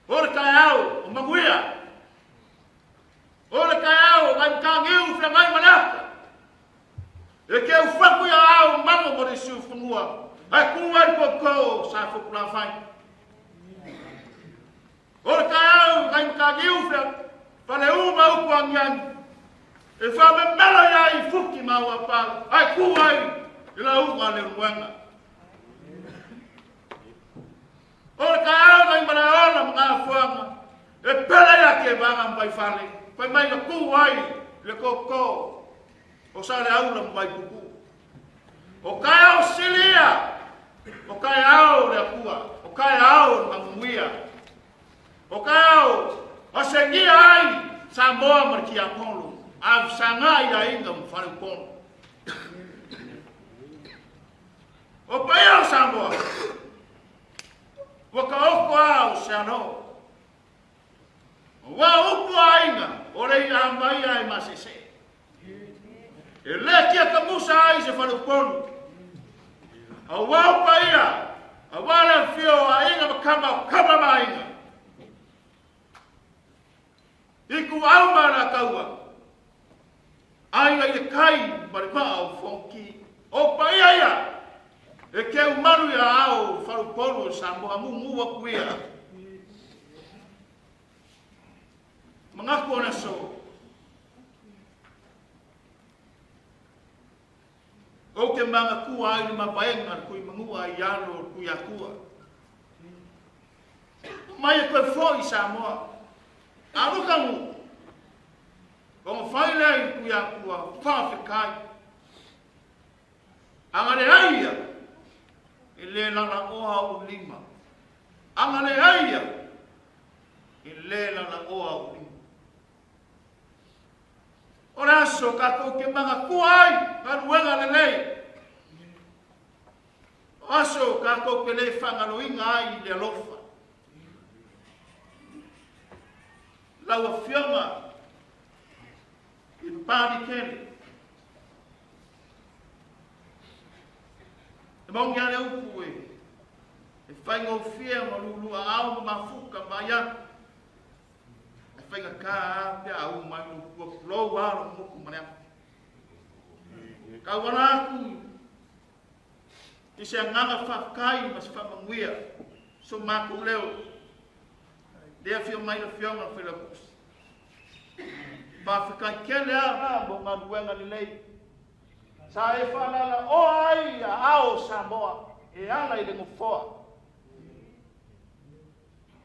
O le taeao o manuia. O le taeao o nai mataniu feagai ma le ata. E ke ufaku ia ao mamo mo le isiu fanua. Ae ku ai koko sa fopulafai. O le taeao nai mataniu fea fale uma upu agiagi. E whamemelo ia i fuki ma ua pau. Ae ku ai i la uga le ruenga. O le taeao nai malaola ma ngā fuanga. E pele ia ke vanga mbai fale. Fai mai na ku ai le koko. O sa le aula mbai pupu. O kai ao silia. O kai ao le akua. O kai ao le manguia. O kai ao asengia ai Samoa ma le Tiapono. A sanga ia inga ma whare upono. O paia o Samoa. Ua ka oko a o se anō. O wā upu a inga, o rei a mai ai ma se se. E le kia ka musa ai se whare uponu. A wā upa ia, a wā le whio a inga ma kama o kama ma inga. I ku au ma rā kaua. Ai ai le kai ma le maa o whonki. O paia ia, e ke umaru ia ao wharupolu o Samoa ngungu aku ia. Mangaku o naso. O ke manga kua ai ni mapaenga kui mangua ai alo kui akua. Mai e koe fo i Samoa. Alu kangu. O nga whai lea i kui akua, whawhekai. Anga le ai ia, e le lala oa o lima. Anga le ai ia, e le lala oa o lima. O le aso kātou ke manga kua ai, ka ruenga le lei. O aso kātou ke le whangaloinga ai i le alofa. Lau afioga i le pāni kere. E maungi ale upu e, e whaingofia ma lulua ao ma mafuka ma ia. E faigata lava pe a u mai lou tua tulou lava lou motu ma le afi. Tauala atu i se agaga faafetai ma se faamanuia so matou leo lea afio mai le Afioga i le Failautusi. Faafetai tele lava mo galuega lelei sa e faalalaoa ai aao o Samoa e ala i le nofoa.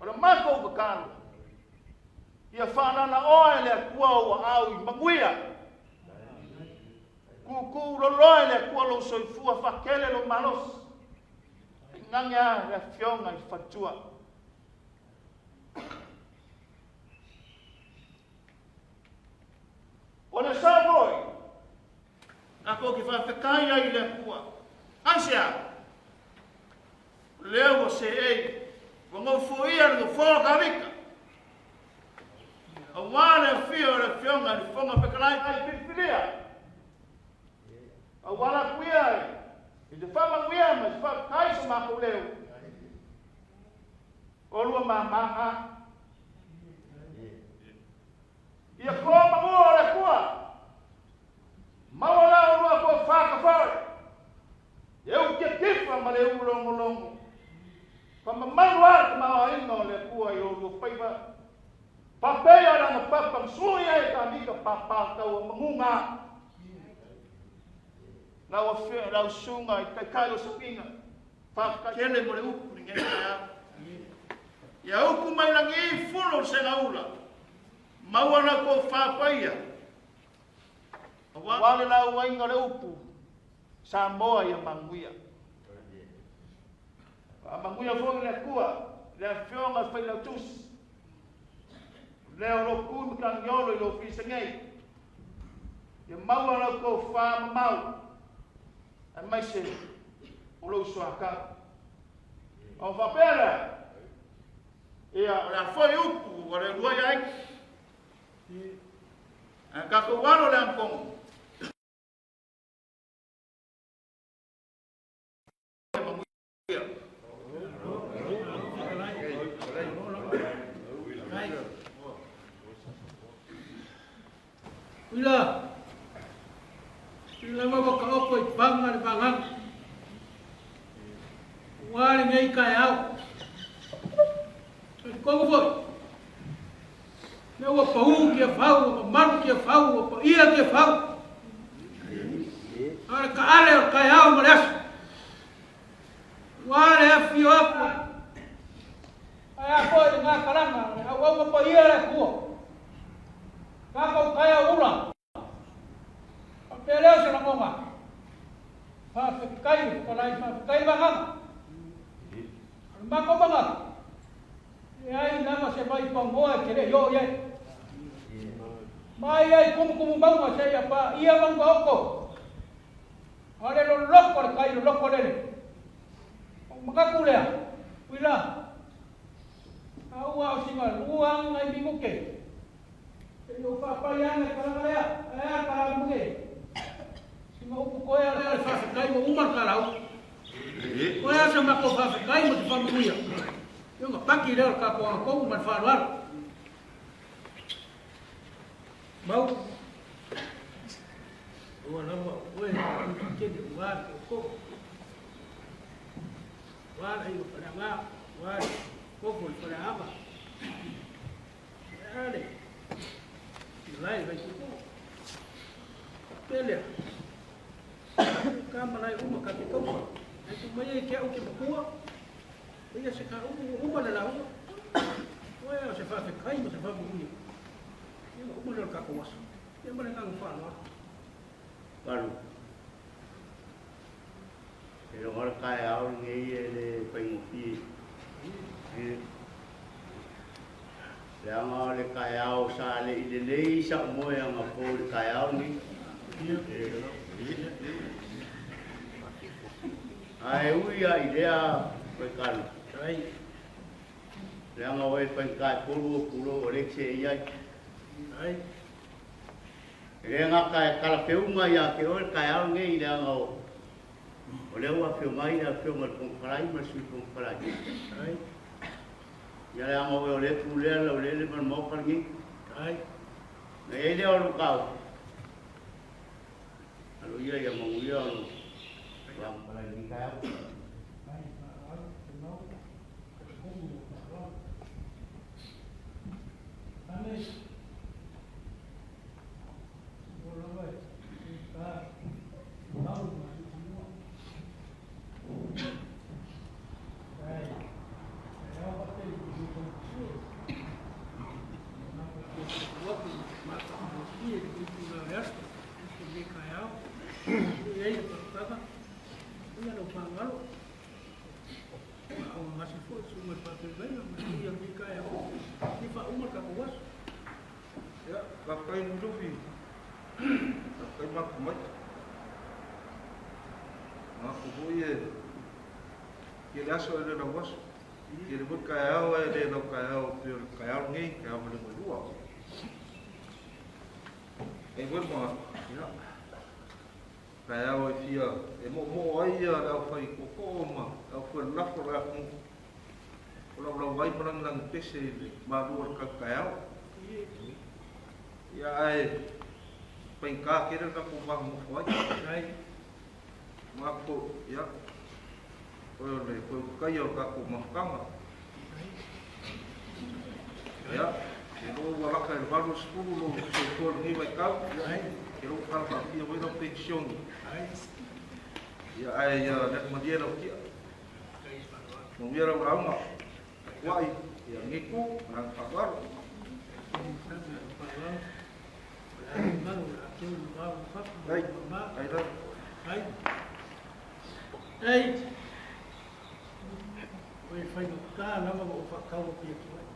O le matou tatalo, ia faalalaoa e le Atua ou aao i manuia. Tuutuu loloa e le Atua lou soifua faatele lou malosi. Tainane a le Afioga i le Faletua. O le sa foi, tatou te faafetai ai i le Atua. Aisea? O lea ua seei, ua nofoia le nofoa o Tavita. Aua le afio o le Afioga i le Fofoga Fetalai filifilia. Auala atu ia i te faamanuia ma te faafetai so matou leo. O lua mamaga. Ia to manua o le Atua. Maua la o lua toafātafae. E u tiatifa ma le u logologo. Faamamalu lava le tamaoaiga o le Atua i o lua faiva. Faapea o le agapapa na sui ai e Tavita pāpā taua manuga. Lau Afioga, lau Susuga i Taitai o Sapiga, faafetai tele mo le upu i lenei taeao. Ia upu mai lagi fulo le segaula, maua lau tofa paia, aua le lauaiga o le upu, Samoa ia manuia. Faamanuia foi le Atua i le Afioga i le Failautusi, o lea o lo o tu i Matagiolo i le ofisa nei, ia maua lau tofa mamao, aemaise o lou soatau. Ona faapea lea, ia, o le a foi upu a le lua ia ai. Ae tatou alo le anapogi. Uila, i lava ua ka opo i panga le vagaga. Ua lenei taeao. Talitonu foi, lea ua pau Tiafau, ua mamalu Tiafau, ua paia Tiafau. A o le taale o le taeao ma le aso. Ua le afifio atu ae a foi le gatalaga o le auauna paia a le Atua. Tatou taeao ula, faapea lea o se lagona, faafetai le fetalai, faafetai le vagaga. O le matou manatu, e leai lava se vai pagoa e te le i oo i ai. Mai ai tumutumu mauga seia paia Manutaoto. A o le loloko le tai loloko lele. Ou manatu lea, uila, a ua o sina lua agi nai minute, se i ou faapai ane le talaga lea, ae a ka mune. Sina upu koe a le faafetai ua uma le talau. Koe a sa matou faafetai ma se faamanuia. Ia ona paki lea o le tatou agatonu ma le faaaloalo. Mau. Ua lava o oe e tele ua le tootoo. Ua le aiga faleaga, ua le nofo i le faleaga. E a le malae i Vaitupu. Faapea lea, ka malae uma ka te tausa. Ae tu mai ai ke au ke matua, o ia se ka upu ua uma le lauga. Oe o se faafetai ma se faamanuia. Ia ua uma lea o le tatou aso. Ia ma le agaga faaaloalo. Palu. E logo le taeao lenei e le faigofie. Leaga o le taeao sa le i lelei sa'u moe agapō i le taeao lenei. Ae ui a i lea faitalu. Leaga oe e faigata e polu o pulou o lea e te seei ai. E le gata e talafeuga ia te oe le taeao lenei leaga o lea ua afio mai le Afioga i le Fofoga Fetalai ma le Sui Fofoga Fetalai. Ia leaga oe o lea e pulea le laueleele ma le Maota lenei. Na i ai lea o lou kao. Alo ia ia manuia o lou faamatalaga i lenei taeao. Ia, faafetai Lufilufi, faafetai mapu maita. Mapu foi e tele aso e le lau aso. Tele foi taeao e le lau taeao pei o le taeao lenei, taeao ma le malua. Ai foi ma, ia, taeao e fia e moomoo ai ia le aufai tootoo ma le aufai lafo o le atunuu. O laulau ai ma lagilagi pese i le malu o le taeao. Ia ae faigata tele le tatou vanonofo ai. Matou, ia, oe o le toe utaia o le tatou mafutaga. Ia, e lou ua lata i le 80 lou soifua i lenei vaitau, ia, ke lou tala faafia foi lau penisione. Ia, ae ia lea malie lau tia. Manuia lau lauga. Tuai, ia lenei tu, ma lana faaaloalo. Ai, ai la. Ei, o e whainga lava o whakawa pia tu ai.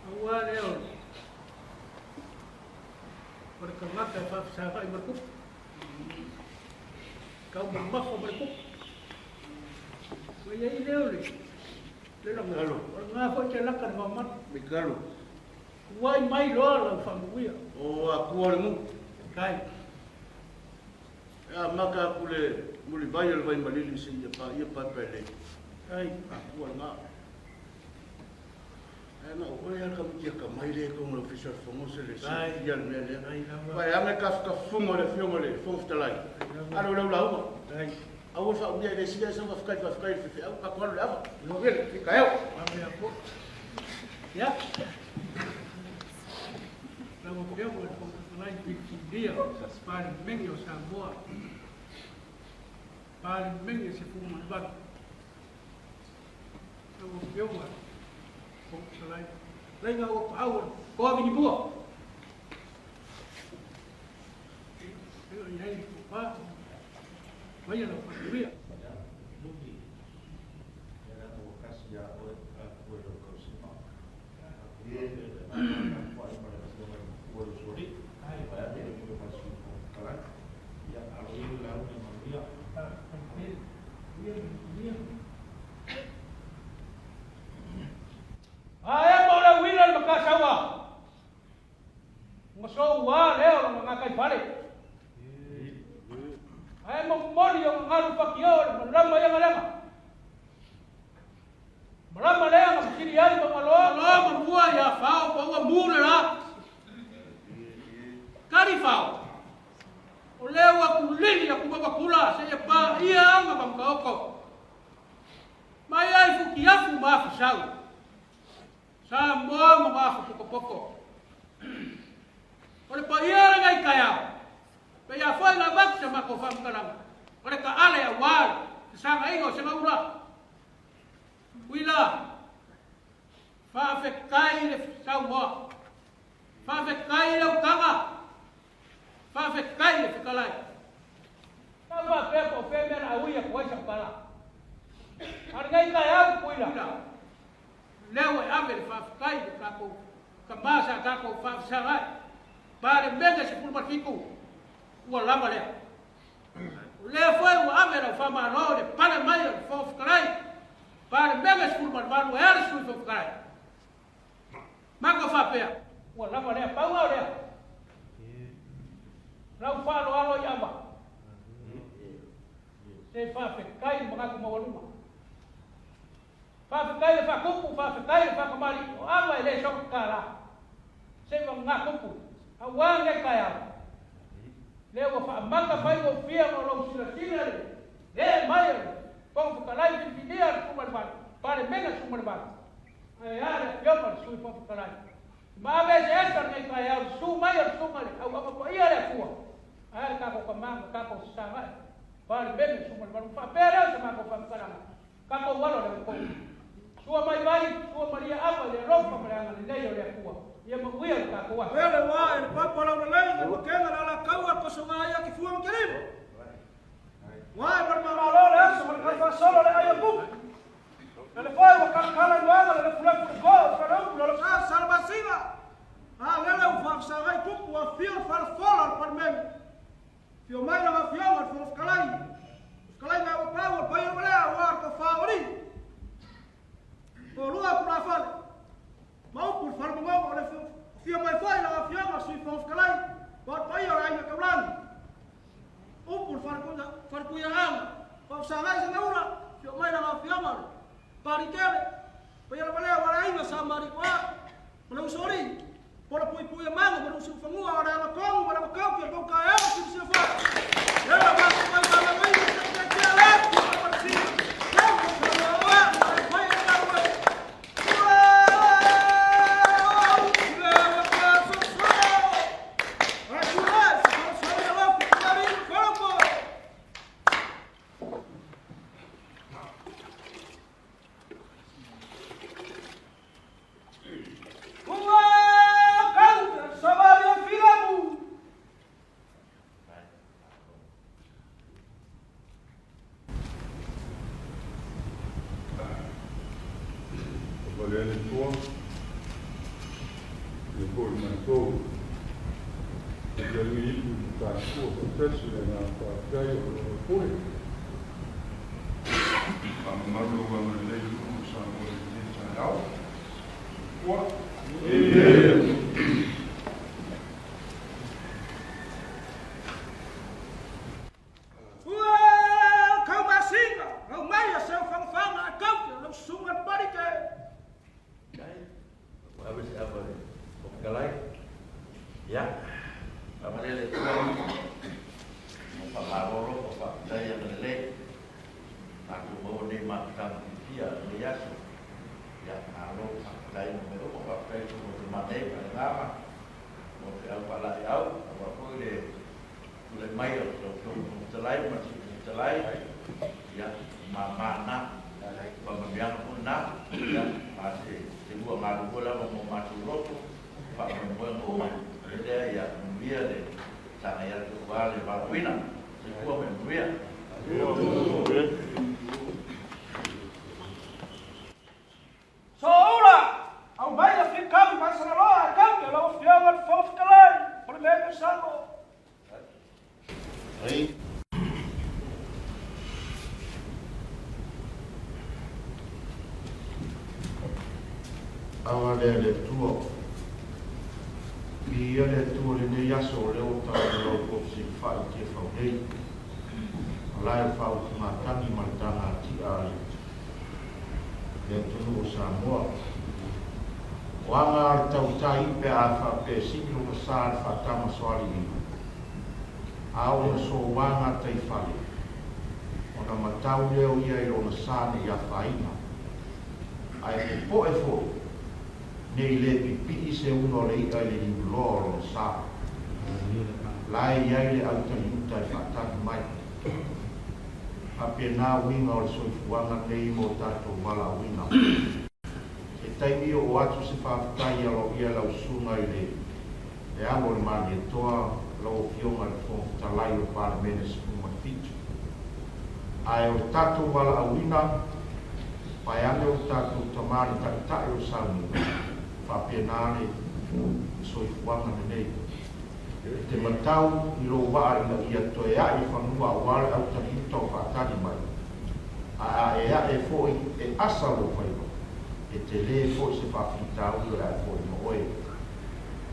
Aua leo, o le kangata e whaafisawai ma kupu. Kau mamafa ma le kupu. O ia i leo le, le langa. O le ngā foi te laka le mamana. Mikalo. Uai mai loa lau whamuia. O akua le mu. Kai. Ia maka aku le muli vai o le vai malili se ia pa ia pa pele. Ai. Akua le ngā. Ai na o ia ka mutia ka mai le ko le ofisa fongo se le se ia le mea lea. Vai ame ka ka fungo le fiongo le fongo ftalai. Alo lau lau. Ai. Au fa umia le sia sa fa kai fa kai fe au ka ko le ava. No vele fi ka eu. Ame a po. Ya. Lau peo o le whakatalai filifilia, pare mengi o Samoa, pare mengi se fuma le vatu. Lau peo o le whakatalai, lainga o paau, koa vini bua. Eo i hei ko pā, mai lau whakaluia. Lufi, ia na ua kasi ia oe a kue lau kausima. Aku ia le ma le afioga i le matua le usoli. Vai ane le pule mai sui Fofoga Fetalai. Ia alo ia le lauga e manuia. Ae mo le wila le makasaua. Nga so ua leo lo nga kai fale. Ae mo moli o ngalu pakio le malama ia ngalema. Malama lea nga msiri ai ma maloa loa ma mua ia fao pa ua mule la. Kari fao. O leo a kulili a kumapa kula se ia pa ia anga mamkaoko. Mai ai fuki afu ma afu sau. Sa moa ma afu pokopoko. O le pa ia le ngai kaiao. Pe ia foi la vaku se mako whamkalanga. O le ka ale a wāle. Te sanga ingo se maura. Uila. Whaafekai le saumoa. Whaafekai le ukanga. Whaafekai le whikalai. Ka wā pea po whea mea na auia kuai sa pala. Ar ngai kai au kuila. Leo e ame le whaafekai le kako. Ka masa kako whaafesangai. Pare menga se pulmafiku. Ua lava lea. O lea foi ua ame lau whamalo le pale mai o le whaafekalai. Pare menga se pulmalu e ara sui whaafekalai. Mako whapea. Ua lava lea pau au lea. Rau whalo alo i ama. Se whawhekai makaku mawaluma. Faafetai le faakupu, faafetai le faakamalii, o ava e le soga kālā. Se vagagā kupu, auā lenei taeao. Lea ua faamata faigofie ona o lou silasila i le ee mai o le Fofoga Fetalai filifilia le 18, Palemene 18. Ae a le Afioga i le Sui Fofoga Fetalai. Ma ave eseese lenei taeao i le susu mai o le Susuga i le Auauna Paia a le Atua, ae a le tatou tama ma tatou fesagai, Palemene 18. Ona faapea lea o se matou faamatalaga, tatou alo i le anapogi. Sua mai vai, sua malia ava i le alofa ma le agalelei o le Atua, ia manuia le tatou aso. Pele ua ae le papa laulelei nai makega le alakaua le kosoga ai a kifua ma kelima. Ua ae ma le mamalo le aso ma le kaifaasolo le ai o kupu. Le lefoi ua kalakala i luaga le lefulefu le ko o faleupu le alofa salamasina. A lele ua faafesagai kupu ua afio le falafola o le Palemene. Afio mai lau Afioga i le Fofoga Fetalai. Fetalai mai ua pau o le paia ua lea ua le tofa o alii. Toalua tulafale. Ma upu le falemogogo o le afio mai foi lau Afioga i le Sui Fofoga Fetalai ma le paia o le Aiga Taulagi. Upu le Faletuiaana, faafesagai Sagaula, afio mai lau Afioga i le Palikele, paia lava lea aua le Aiga Sa Malikoa ma le Usoalii, Pola puipui a mago ma le usufanua o le agatonu ma le agatauti o le tou taeao silasila foi. Lea ua matou mai valaauina se tiatia le atu ma le sili. Lea ua saunoa ma le fai o le galuega. Ua kau savali o filamu. O le Atua, le foi matou, e te alii ipu i tatua faatasi le agaga faafetai o lo o pule. Faamamalu lou agalelei i luma o Samoa i lenei taeao. Soifua. Ua kau masina, au mai a seu fagafaga a kau te lau susuga le Parike. Ua ave se ava i le Fofoga Fetalai. Ia, faamalie le Atua mo faamalolo ma faafetai agalelei. Matou maua nei mafutaga fiafia i lenei aso. Ia, malo faafetai mo mea uma, faafetai foi mo tama nei ma le agaga, mo feau faalaeiau, aua foi le tulai mai o lau Afioga i le Fofoga Fetalai ma le Sui Fofoga Fetalai. Ia, o mama na, faamanuiaga foi na, ia, a se se lua galulue lava mo matou loto, faamoemoega uma. O le mea lea, ia manuia le sagai atu aua le valaauina. Soifua ma ia manuia. Soula, au mai a fikau i Vasalaloa a kau te lau Afioga i le Fofoga Fetalai o le Mea Samoa. Aga lea le Atua. Viia le Atua i lenei aso o lea ua tatou lautofu i Tiafau nei. Malae o le faautugatagi ma le tagatia a le atunuu o Samoa. O aga a le tautai pe a faapea e sili lona sa i le faatamasoaliiga, a oo ina soua gataifale, ona matau lea o ia i lona sa ne i afaina. Ae popoe foi, ne i le pipii se una o le i'a i le liuloa o lona sa. La e i ai le autaliuta e faatali mai. Faapena uiga o le soifuaga nei mo tatou valaauina. Se taimi oo atu se faafetai aloaia lau susuga i le le alo o le Malietoa, lau Afioga i le Fofoga Fetalai o le Palemene 17. Ae o le tatou valaauina, vaeane o le tatou tama le Taitai o le sauniga, faapena le soifuaga lenei. E te matau i lou vaa ina ia toe ae i fanua aua le autaliuta o faatali mai, ae a e ae foi e asa lou faiva, e tele foi se faafitauli o le ae foi ma oe.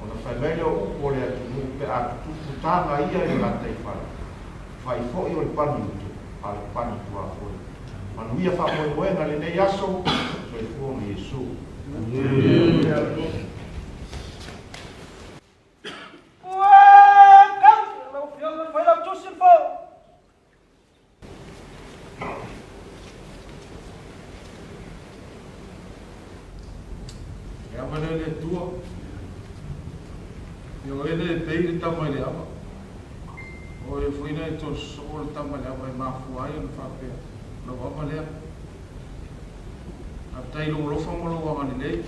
Ona fai mai lea o upu o le atunuu pe a tutupu taga ia i le gataifale, fai foi o le pani uto, a o le pani tuafoe. Manuia faamoemoega i lenei aso. ava lea le Atua. Ia o oe lea e pei le tama i le ava. O oe foi lea e toso soo le tama i le ava e mafua ai ona faapea, o lau ava lea. Faafetai i lou alofa ma lou agalelei.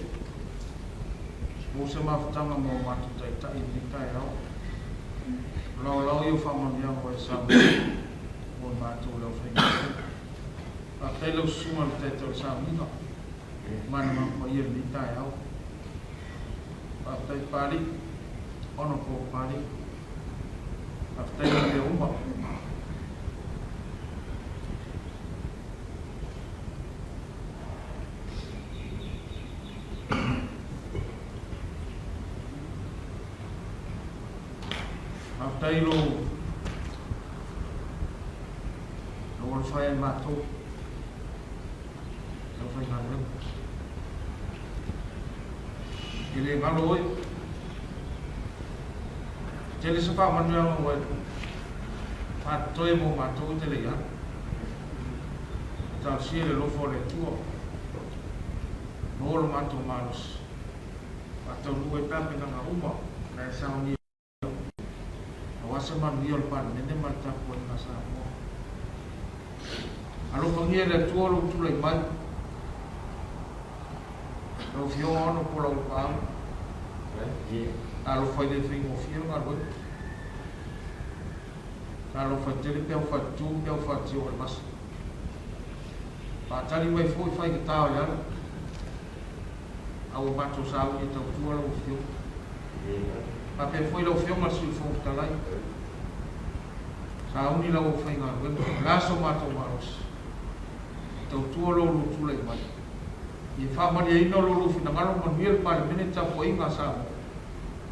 Maua se mafutaga ma o matou taitai i lenei taeao. O laolao ia o faamanuiaga ua e saunoa mo i matou le aufaigaluega. Faafetai i lau susuga i le Taitai o le Sauniga ma le mamalu paia i lenei taeao. Faafetai Papalii, Honourable Papalii. Faafetai mo mea uma. Faafetai i lou lou alofa ia i matou, le aufaigaluega. E le galo oe. Tele se faamanuiaga ua e faatotoe mo matou e te le i alu. E talosia i le alofa o le Atua, maua lo matou malosi, faataunuu ai tapenaga uma na e saunia aua se manuia o le Palemene ma le tapuaiga a Samoa. Alofagia e le Atua lou tulai mai, lau Afioga Hon Laulupaau, talofa e le faigofie le galuega. Talofa e tele peau faatutu ma peau faatio o le vasa. Faatali mai foi faigata o le ala. A ua matou sauni e tautua lau Afioga. Faapea foi lau Afioga i le Sui Fofoga Fetalai. Sauni lau aufaigaluega, o le a so matou malosi. E tautua lo oulua tulai mai. Ia faamalieina lo oulua finagalo, manuia le Palemene, tapuaiga a Samoa.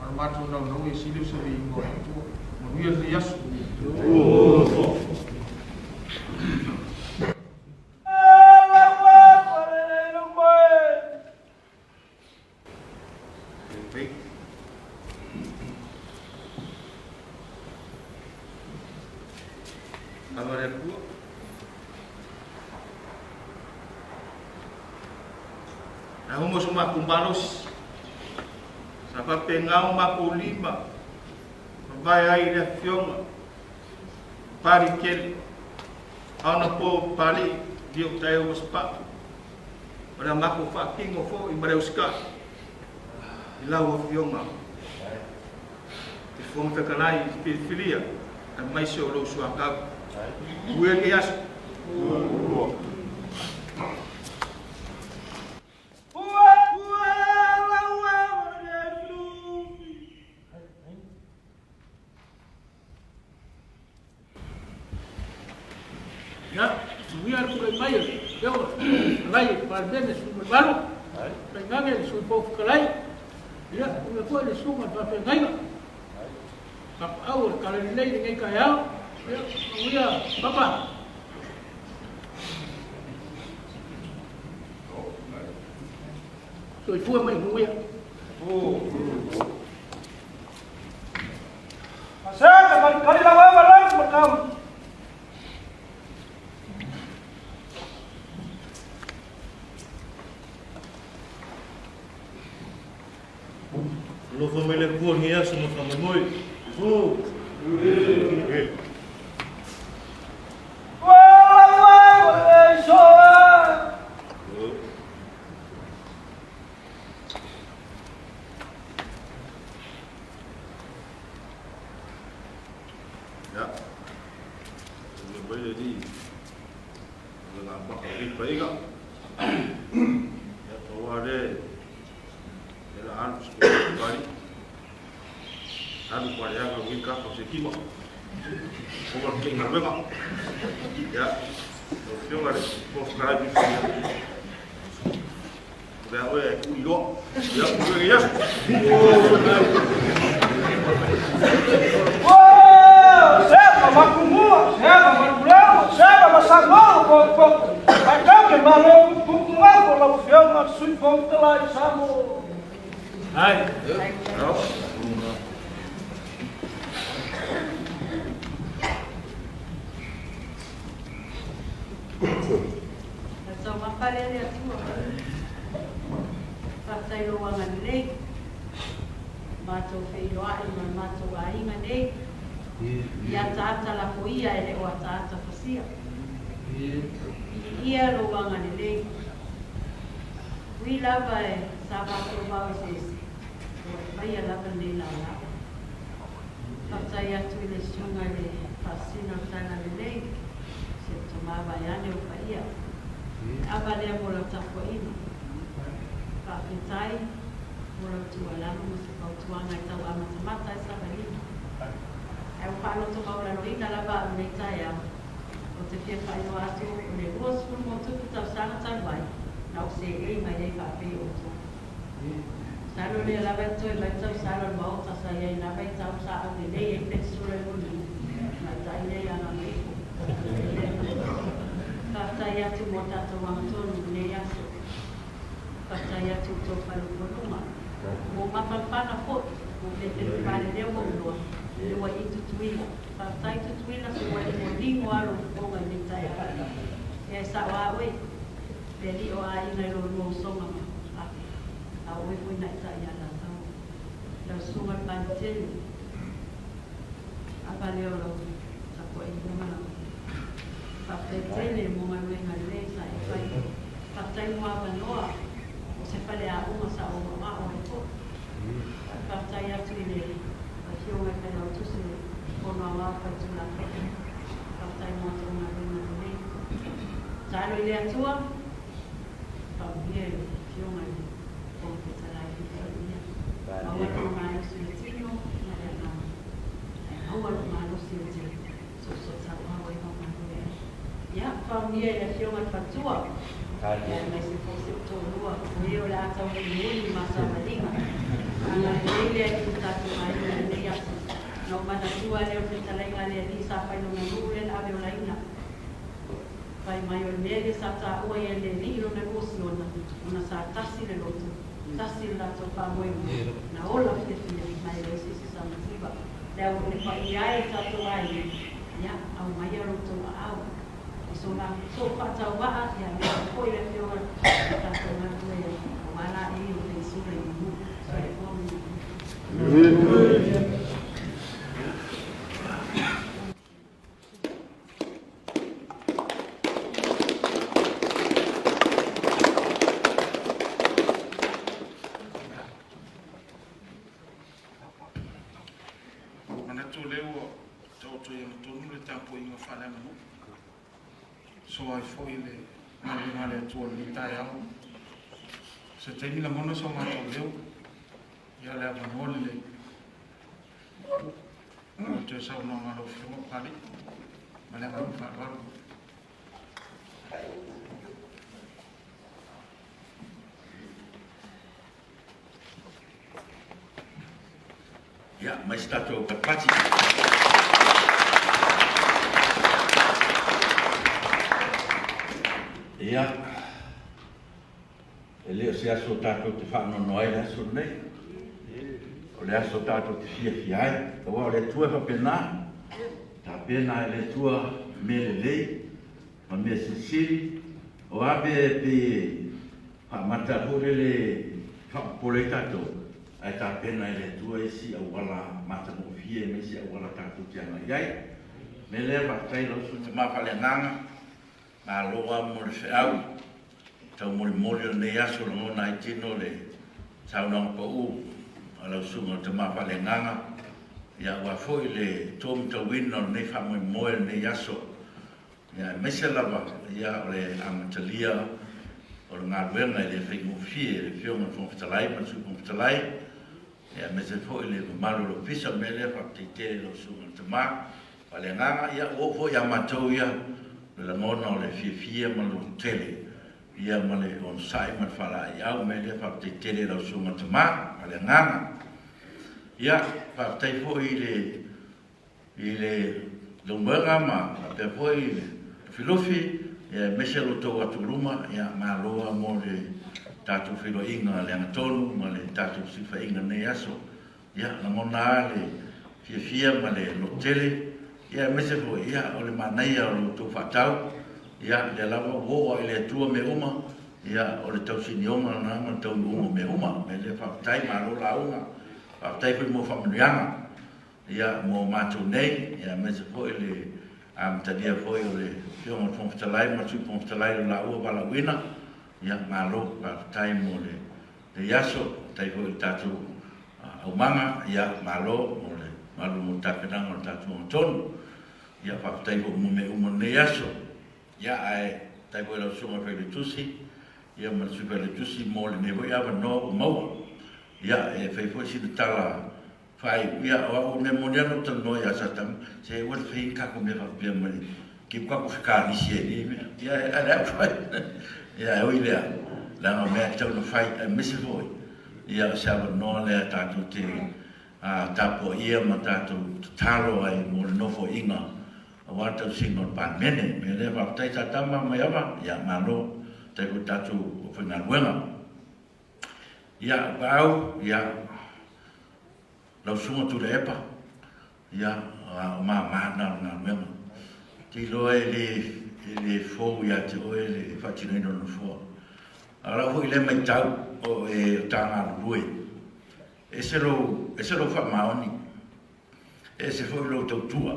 A o le matou naunau ia sili o se viiga o le Atua. Manuia lenei aso. Ava le Atua. Na uma so matou malosi. Sa faapena o matou lima mavae ai i le afioga Pali tele. Aona po Papalii lia o taeo ma Sapaa. O le a matou faatino foi ma le usitai i lau afioga te Fofoga Fetalai i le filifilia aemaise o lou suatau. Manuia lenei aso. Ia, manuia le tulai mai o le Afioga i le Fofoga Fetalai o le Palemene sui usufono mamalu, tainane le Sui Fofoga Fetalai, ia, manuia foi le susuga i le faafeagaiga, tapaau o le Talalelei i lenei taeao, ia, manuia Papa. Soifua ma ia manuia. Aseta kali la wewe langu makamu. Alofa mai le Atua i lenei aso ma faamoemoe. Ia, le mai le alii o le gamaka o lenei paeaiga. Ia, pau lava lea e la alu se Papalii. Alu paleaga ui kaka o se kima. Ova le faigaluega. Ia, lau Afioga i le Fofoga Fetalai filifilia. O le a oe e tuu iloa. Ia, manuia lenei aso. Sema makumua, sema manulewa, sema masango, ko ko. Ai kau ke malo kuku ngako lau Afioga i le Sui Fofoga Fetalai Samoa. Ai. Tau mafale le Atua. Faafetai. Faafetai i lou agalelei, matou feiloai ma le matou aiga nei, i ataata lafoia e le o ataata fasia. Viia lou agalelei. Ui lava e sa matou vao eseese, ua e faia lava lenei laolao. Faafetai atu i le Susuga i le Faasisina o le Talalelei, si ou tama vaeane o paia. E ava lea mo lau tapuaiga. Faafetai mo lau tuualalo ma se fautuaga e tau amatamata ai savaliga. Ae ua faaloto maualaloina lava au i lenei taeao. Ou te fia faailoa atu o le 20 + tausaga talu ai na ou seei mai ai faapei outou. Masalo o lea lava e totoe mai le tausala o le Maota sa i ai na vaitau sa aulelei ai penisula i lona tamaitai lea ia Gagaifo. Faafetai atu mo tatou agatonu i lenei aso. Faafetai atu i tou faleupoluga. Mo mafanafana foi, mo fefelufaleleo ma uloa, le ua i Tutuila. Faafetai Tutuila se ua e ligo lava lou fofoga i lenei taeao. Ia e sao lava oe. Le alii o aiga i lo lua usoga ma Ape, a o oe foi na e tai ia latou. Lau susuga le Paletele, ava lea o lau tapuaiga ma lau faafetai tele mo galuega lelei sa e fai. Faafetai mo avanoa o se faleaoga sa ou aoao ai foi. Faafetai atu i le Afioga i Failautusi o le Fono Aoao Faitulafono. Faafetai mo a outou galuega lelei. Tatalo i le Atua, faamanuia i le Afioga i le Fofoga Fetalai filifilia. Maua lona malosi i le tino ma le agaga, ae maua lou malosi ou te soosootaua ai ma galue ai. Ia, faamanuia i le Afioga i le Faletua, aemaise foi si ou toalua, o e o le a taumulimuli ma savaliga. Agalelei le Alii i lo tatou aiga i lenei aso. Na ou manatua lea o le fetalaiga a le Alii sa fai lona nuu lea na ave olaina. Fai mai o le mea lea sa taua ia e le Alii lona nuu o Siona, ona sa tasi le loto, tasi le latou faamoemoe, na ola fiafia, ma e leai se isi sa mativa. Le au le paia e o tatou aiga, ia, aumaia lo outou aao i so matou faatauvaa, ia aemaise foi le Afioga i le tatou galulue ai, aua laei o penisula i manu. Soifua ma ia manuia. Manatu o lea ua taoto i agatonu le tapuaiga faaleaganuu. Soa ai foi le galuega a le Atua i lenei taeao. Se taimi lagona so matou leo, ia le avanoa lelei. O le toe saunoaga a lau Afioga Papalii, ma le agaga faaaloalo. Ia, mai se tatou patipati. Ia, e le o se aso tatou te faanoanoa ai le aso lenei. O le aso tatou te fiafia ai. Aua o le Atua e faapena, tapena e le Atua mea lelei ma mea silisili. O a mea e pei e faamata foi lele faapopole ai tatou, ae tapena e le Atua isi auala matagofie ma isi auala tatou te agai ai. O le mea lea, faafetai lau Susuga Tama Faaleagaga, malo lava mo le feau taumolimoli o lenei aso, lagona ai tino le saunoaga pau a lau Susuga o le Tama Faaleagaga, ia aua foi le taumatauina o lenei faamoemoe o lenei aso. Ia, aemaise lava ia o le amatalia o le galuega e le faigofie e le Afioga i le Fofoga Fetalai ma le Sui Fofoga Fetalai, ia aemaise foi le mamalu o le Ofisa. O le mea lea, faafetai tele i lau Susuga i le Tama Faaleagaga. Ia, ua oo foi ia matou ia le lagona o le fiafia ma le lototele, ia ma le onosai ma le faalaeiau. O le mea lea, faafetai tele i lau Susuga i le Tama Faaleagaga. Ia, faafetai foi i le i le Leumuega ma faapea foi i le Lufilufi, aemaise lo outou atuluma, ia malo lava mo le tatou feiloaiga le agatonu ma le tatou fesilafaiga i lenei aso. Ia, lagona lava le fiafia ma le lototele, ia aemaise foi ia o le manaia o lo outou faatau, ia lea lava ua oo lava i le Atua mea uma. Ia, o le tausinioga lena ma le taunuuga o mea uma. O le mea lea, faafetai, malo lauga, faafetai foi mo faamanuiaga, ia, mo matou nei, ia, aemaise foi le amatalia foi o le Afioga i le Fofoga Fetalai ma le Sui Fofoga Fetalai i lo laua valaauina. Ia, malo, faafetai mo lenei aso. Faafetai foi i le tatou aumaga, ia, malo mo le malu mo le tapenaga o le tatou agatonu. Ia, faafetai foi mo mea uma o lenei aso. Ia, ae faafetai foi i lau Susuga i le Failautusi, ia ma le Sui Failautusi mo lenei foi avanoa ua maua. Ia, e fai foi sina tala faaiu. Ia, o au o le mea moni lava na ou talanoa ia Satama, se aua le faia ni tatou mea faapea ma le keep tatou fekalisi ai i nei mea. Ia, a o le a ou fai? Ia, ae ui i lea, leaga o mea e tatau ona fai, aemaise foi, ia, o se avanoa lea tatou te tapuaia ma tatou tatalo ai mo le nofoaiga aua le tausiga o le Palemene. O le mea lea, faafetai Satama Maiava, ia malo, faafetai foi i le tatou aufaigaluega. Ia, Paau, ia, lau Susuga Tuilaepa, ia, o mama na o le galuega. Ou te iloa e le, e le fou ia te oe le faatinoina o le Nofoa. A o lau foi lea matau, o e o ta galulue, ese lou, ese lou faamaoni, ese foi lou tautua.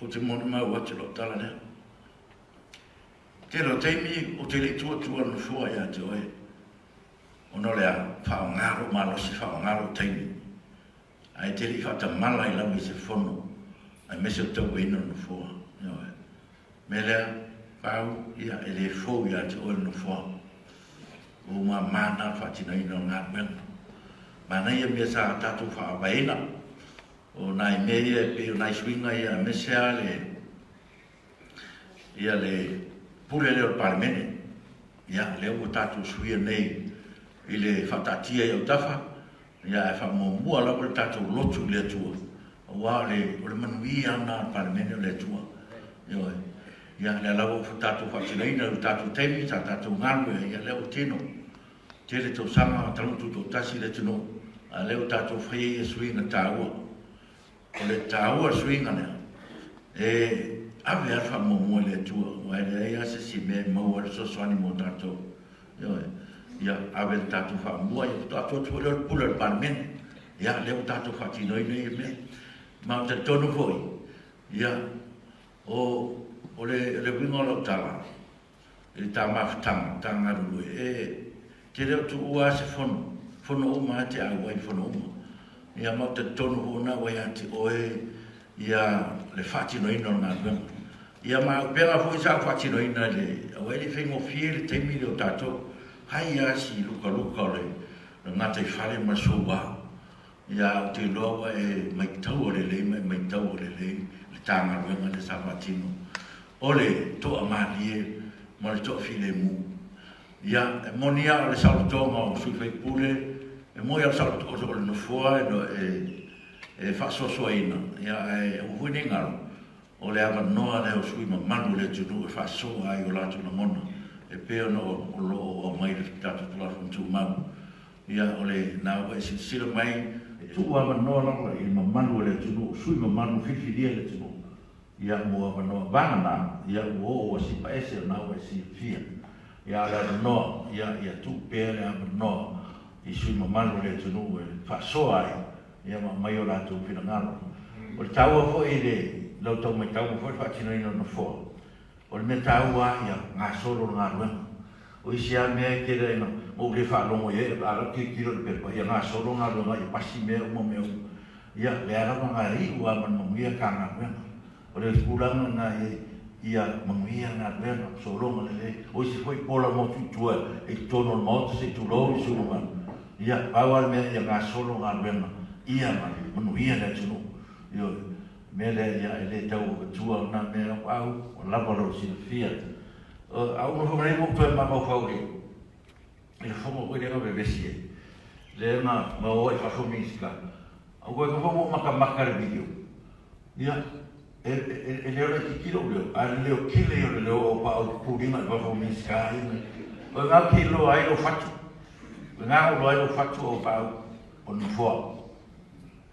Ou te molimau atu i lau tala lea. Tele o taimi ou te le i tuatua le nofoa ia te oe, ona o le a? Faaaoga lou malosi, faaaoga lou taimi, ae te le i faatamala ai lava i se fono, aemaise o le tauaina o le nofoa. Ioe. Mea lea, Pau, ia, e le fou ia te oe le nofoa. Ua ou mama na le faatinoina o le galuega. Manaia mea sa tatou faavaeina, o nai mea ia e pei o nai suiga ia, aemaise lava le ia le pule lea o le Palemene. Ia, lea ua tatou suia nei i le faataatia i autafa, ia ae faamuamua lava le tatou lotu i le Atua, aua o le, o le manuia lena o le Palemene o le Atua. Ioe. Ia, lea lava ua tatou faatinoina i le tatou taimi sa tatou galue ai, ia lea ua tino. Tele tausaga talu ona tutoatasi le atunuu, a lea ua tatou faia ia suiga taua. O le taua o le suiga lea, e ave lava le faamuamua i le Atua, aua e leai lava se isi mea e maua ai le fesoasoani mo tatou. Ioe. Ia, ave le tatou faamua, ia faatoa atu atu foi lea o le pule a le Palemene. Ia, lea ua tatou faatinoina ia mea. Ma ou te talitonu foi, ia, o, o le, le uiga o lau tala, i le ta mafutaga, ta galulue, e te le o tuua lava se fono, fono uma lava e te auai i fono uma. Ia ma ou talitonu foi na ua ia te oe ia le faatinoina o le galuega. Ia ma auupega foi sa ou faatinoina i le, aua e le i faigofie le taimi lea o tatou, fai lava si lukaluka o le gataifale ma le soua. Ia ou te iloa ua e maitaua lelei ma e maitaua lelei le ta galuega lea sa faatino o le toamalie ma le toafilemu. Ia, e moni lava o le saolotoga o sui faipule, e moni lava o le o le Nofoa e, e faasoasoaina, ia, ae aua foi ne i galo, o le avanoa lea o sui mamalu o le atunuu e faasoa ai o latou lagona e pei ona o lo o aumai i le tatou Tulafono Tumau. Ia, o lena ua e silasila mai, e tuu avanoa lava i le mamalu o le atunuu, sui mamalu filifilia e le atunuu, ia, mo avanoa vagana, ia, ua oo ua sipa ese o lena ua e silafia. Ia, a o le avanoa, ia, ia tuu pea le avanoa i sui mamalu o le atunuu e faasoa ai, ia, ma aumai o latou finagalo. O le taua foi i le lau tau maitauga foi le faatinoina o le Nofoa, O le mea taua lava ia gasolo le galuega. O isi lava mea e tele ai na ou le faalogo i ai, a o lau tilotilo i le pepa, ia gasolo galuega ia pasi mea uma mea uma. Ia, lea lava na iu lava ma le manuia ta galuega. O le tulaga lena ia, ia manuia le galuega, sologa lelei. O isi foi pola motu i tua i totonu o le Maota se i tulou i sui mamalu. Ia, pau lava le mea ia gasolo galuega, ia manuia le atunuu. Ioe. Mea lea ia e le tau avatua o na mea au ua lava lou silafia. A ou nofo mai nei ma ou toe mafaufau i le fono foi lea na vevesi ai, lea na o ai fafo Minisita, a ua nofo ma ou matamata i le video, ia, e leo laitiiti lou leo, a o le leo tele ia o le leo o pa o puliga i fafo o Minisita ia. O lena ou te iloa ai lou fatu, o lena na ou iloa ai lou fatu o pa o le nofoa.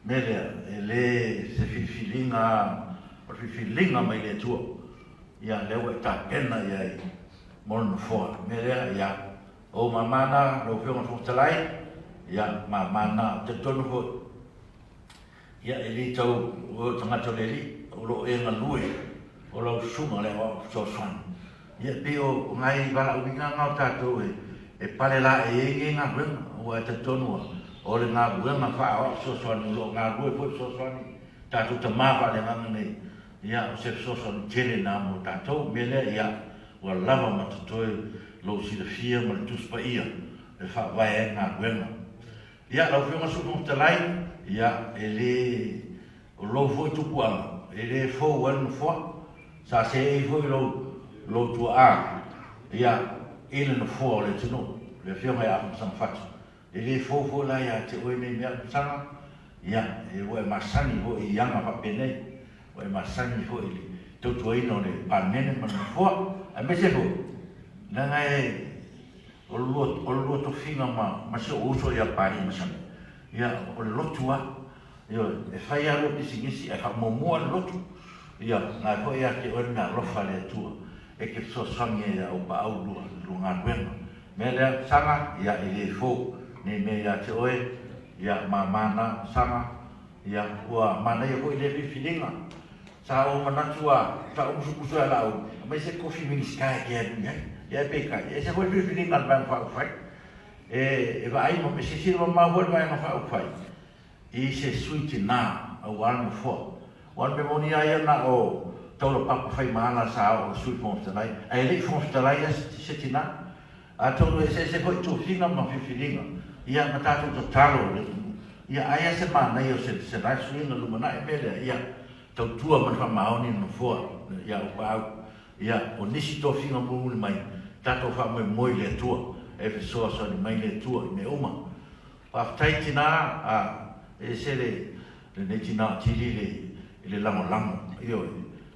Mea lea, e le se filifiliga, o le filifiliga mai le Atua. Ia, lea ua e tapena i ai. mo le Nofoa. O le mea lea, ia, o ou mama na, lau Afioga i le Fofoga Fetalai, ia, mama na. Ou te talitonu foi, ia, e le tau oe o le tagata o le Alii, o lo o e galue, o lau susuga le aoao fesoasoani. Ia, e pei o nai valaauina na o tatou e pale laei ai nei galuega, aua e talitonu lava, o le galuega faa-aoao fesoasoani o lo o galue foi fesoasoani tatou tama faaleagaga nei, ia, o se fesoasoani tele lena mo tatou. O le mea lea, ia, ua lava ma totoe lou silafia ma le Tusi Paia e faavae ai galuega. Ia, lau Afioga i le Sui Fofoga Fetalai, ia, e le, o lou foi tupuaga, e le fou ai le nofoa. Sa seei foi lou, lou tuaa, ia, i le nofoa o le atunuu, le Afioga ia Afamasaga E le fou foi la ia te oe nei mea tausaga, ia, e ua e masani foi i aga faapenei, ua e masani foi i le tautuaina o le Palemene ma le Nofoa, aemaise foi, leaga e, o le lua, o le lua tofiga ma, ma si ou uso ia Papalii Masani, ia, o le lotu lava. Ioe, e fai lava lua pisinisi ae faamuamua le lotu, ia, na foi ia te oe le meaalofa a le Atua e te fesoasoani ai ia aupaau lua, lua galuega. Mea lea, Saga, ia, e le fou nei mea ia te oe, ia, mama na, Saga, ia, ua manaia foi lea filifiliga. Sa ou manatu a, sa ou musumusu ia lau, aumai se kofi Minisita e te alu i ai. Ia, ae peitai, e ese foi le filifiliga a le Vaega Faaupufai. E, e vaai ma, e silasila mamao foi le Vaega Faaupufai i se sui tina aua le nofoa. Aua o le mea moni lava ia na o Taulapapa Faimaala sa oo i le Sui Fofoga Fetalai, ae le i Fofoga Fetalai lava se tina. Atonu e eseese foi tofiga ma filifiliga, ia ma tatou tatalo i le atunuu. Ia ai lava se manaia o se se la suiga lumanai mea lea, ia tautua ma le faamaoni le nofoa ia Aupaau. Ia o nisi tofiga mulimuli mai, tatou faamoemoe i le Atua e fesoasoani mai le Atua i mea uma. Faafetai tina a ese le lenei tina o Tili le i le lagolago ioe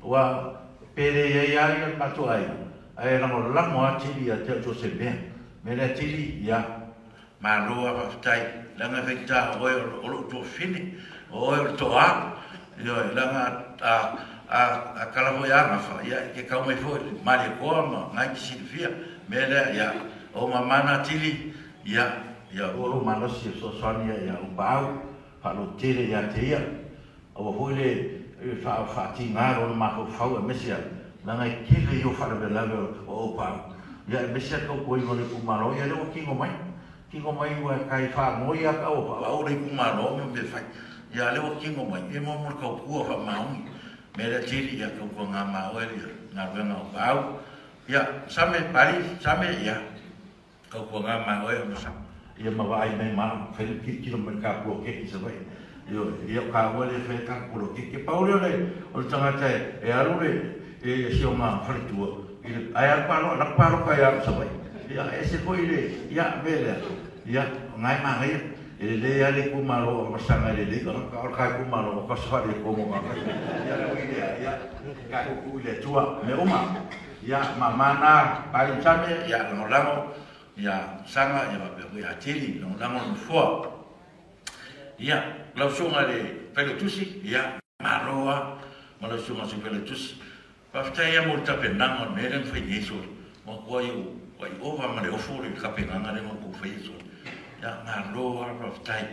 aua pe le iai a ia le matou aiga ae lagolago a Tili ia te au so o se mea mea lea Tili ia malo a faafetai leaga e faigata o oe o lou tuafafine o oe o le toa ioe leaga a a a kala foi a gafa ia e te kau mai foi le Malietoa ma na e te silafia mea lea ia o mama na Tili ia Ia ua lou malosi e fesoasoani ai ia Upaau, faalototele ia te ia, aua foi le faatiga lona mafaufau aemaise a leaga e tele ia o faalavelave o Upaau. Ia aemaise a tautuaina o le itumalo, ia lea ua tino mai, tino mai ua tai faanoi a tau o le itumalo ma mea fai. Ia lea ua tino mai, ia mo le tautua faamaoni. Mea lea tele ia tautua ngā oe ia galuega o Upaau. Ia, Same, Pali, Same, ia. Tautuaga mai oe ona sa ia ma vaai mai ma au fai le tilotilo mai le ta poloketi i Savaii. Ioe, ia o taua lea e fai le tatou poloketi. E pau lea o le o le tagata e alu le e si ona faletua i le ae alu palota alu palota ia i Savaii. Ia e ese foi le ia mea lea. Ia o na e manaia. E lelei lava le itumalo o Masaga e lelei tagata, a o le ta itumalo ua tasi faaletonu o tagata. Ia ui lea, ia tatou tuu i le Atua mea uma. Ia, mama na, Pali Same, ia, lagolago, ia, Saga, ia faapea foi ia Tili, lagolago le nofoa. Ia, lau susuga i le Failautusi, ia, malo lava ma lau susuga i le Sui Failautusi. Faafetai lava mo le tapenaga o le mea lea na fai nei sole. Ua matuai ua ova ma le ofo le tapenaga lea na outou faia sole. Ia, malo lava faafetai.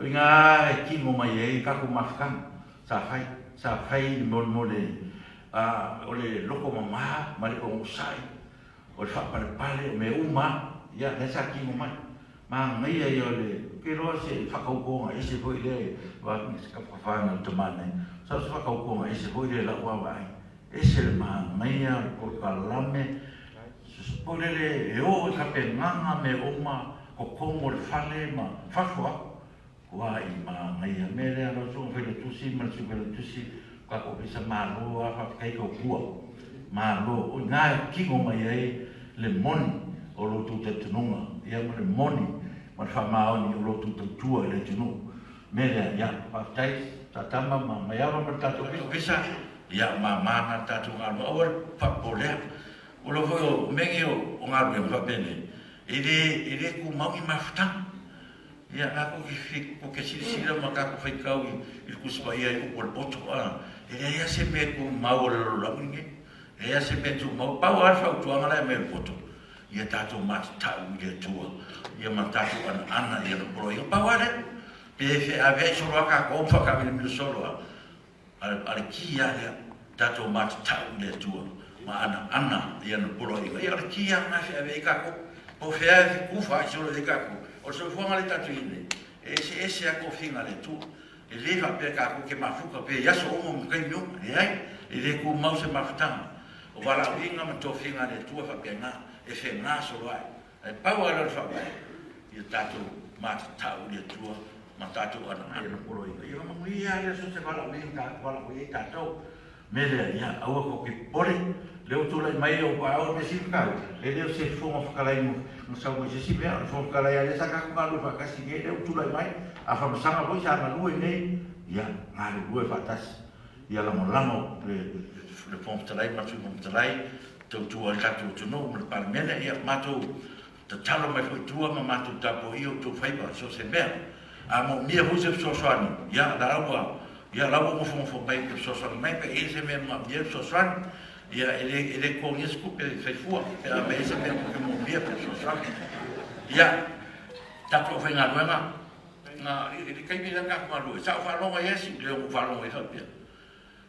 O i ina e kino mai ai tatou mafutaga sa fai, sa fai le mo le A o le loko mama ma le onosai, o le faapalepale, o mea uma lava, ia, lea sa tino mai. Manaia ia o le, ou te iloa se faatautoga ese foi lea e avatu i se tafafana o le tama nei, sa o se faatautoga ese foi lea i lau vaavaai. Ese le manaia o le polokalame, foi lele e oo i tapenaga mea uma, totonu o le fale ma fafo atu. Ua i manaia mea lea lau susuga Failautusi ma le Sui Failautusi o tatou Ofisa Malo a faafetai tautua Malo o ina e tino mai ai le moni o lo outou talitonuga ia ma le moni ma le faamaoni o lo outou tautua i le atunuu mea lea ia faafetai Satama ma Maiava ma le tatou Ofisa ia mama na le tatou galuega aua le faapolea o lo foi o mea nei o galuega faapenei e le e le tumau ni mafutaga. Ia, tatou te silasila ma tatou faitau i le Tusi Paia i upu a le poto, a, e leai lava se mea e tumau o le lalolagi lenei. E leai se mea tumau, pau lava le fautuaga la e aumai e le poto, ia tatou matatau i le Atua, ia ma tatou anaana i ana poloaiga. Pau lava lea. Pe feaveai solo lava tatou ma faataamiloamilo solo lava, a le ki lava lea, tatou matatau i le Atua ma anaana i ana poloaiga. Ia o le ki lava lena e feaveai ai tatou. Po o fea e tufa ai solo i ai tatou. O le soifuaga lea tatou te i ai nei, e eseese lava tofiga a le Atua. E le faapea tatou te mafuta pea i aso uma ma taimi uma. Leai, e le tumau se mafutaga. O valaauina ma tofiga a le Atua faapena, e fegasolo ai. Ae pau lava lea o le faavae, ia tatou matatau i le Atua ma tatou anaana poloaiga. Ia ona manuia lava lea so o se valaauina e valaauina ai tatou. Mea lea, ia aua tou te popole, lea ua tulai mai ou paau le isi mataupu, e le o se Fofoga Fetalai na sau mai se isi mea, o le Fofoga Fetalai lava lea sa tatou galulue faatasi nei, lea ua tulai mai, a faamasana foi sa galue nei, ia galulue faatasi, ia lagolago le Fofoga Fetalai ma le Sui Fofoga Fetalai, tautua ai le tatou atunuu ma le Palemene, ia matou Tatalo mai foi tua ma matou tapuaia outou faiva i so o se mea. A moomia foi se fesoasoani, ia, la ua, ia, la ua nofonofo mai e fesoasoani mai pe i ai se mea e manaomia le fesoasoani. Ia, e le, e le totogia se tupe e fai fua pe a mea i ai se mea e moomia pe fesoasoani. Ia, tatou aufaigaluega, na, i le taimi lea na tatou galulue, sa ou faalogo ai esi, le ou faalogo ai faapea,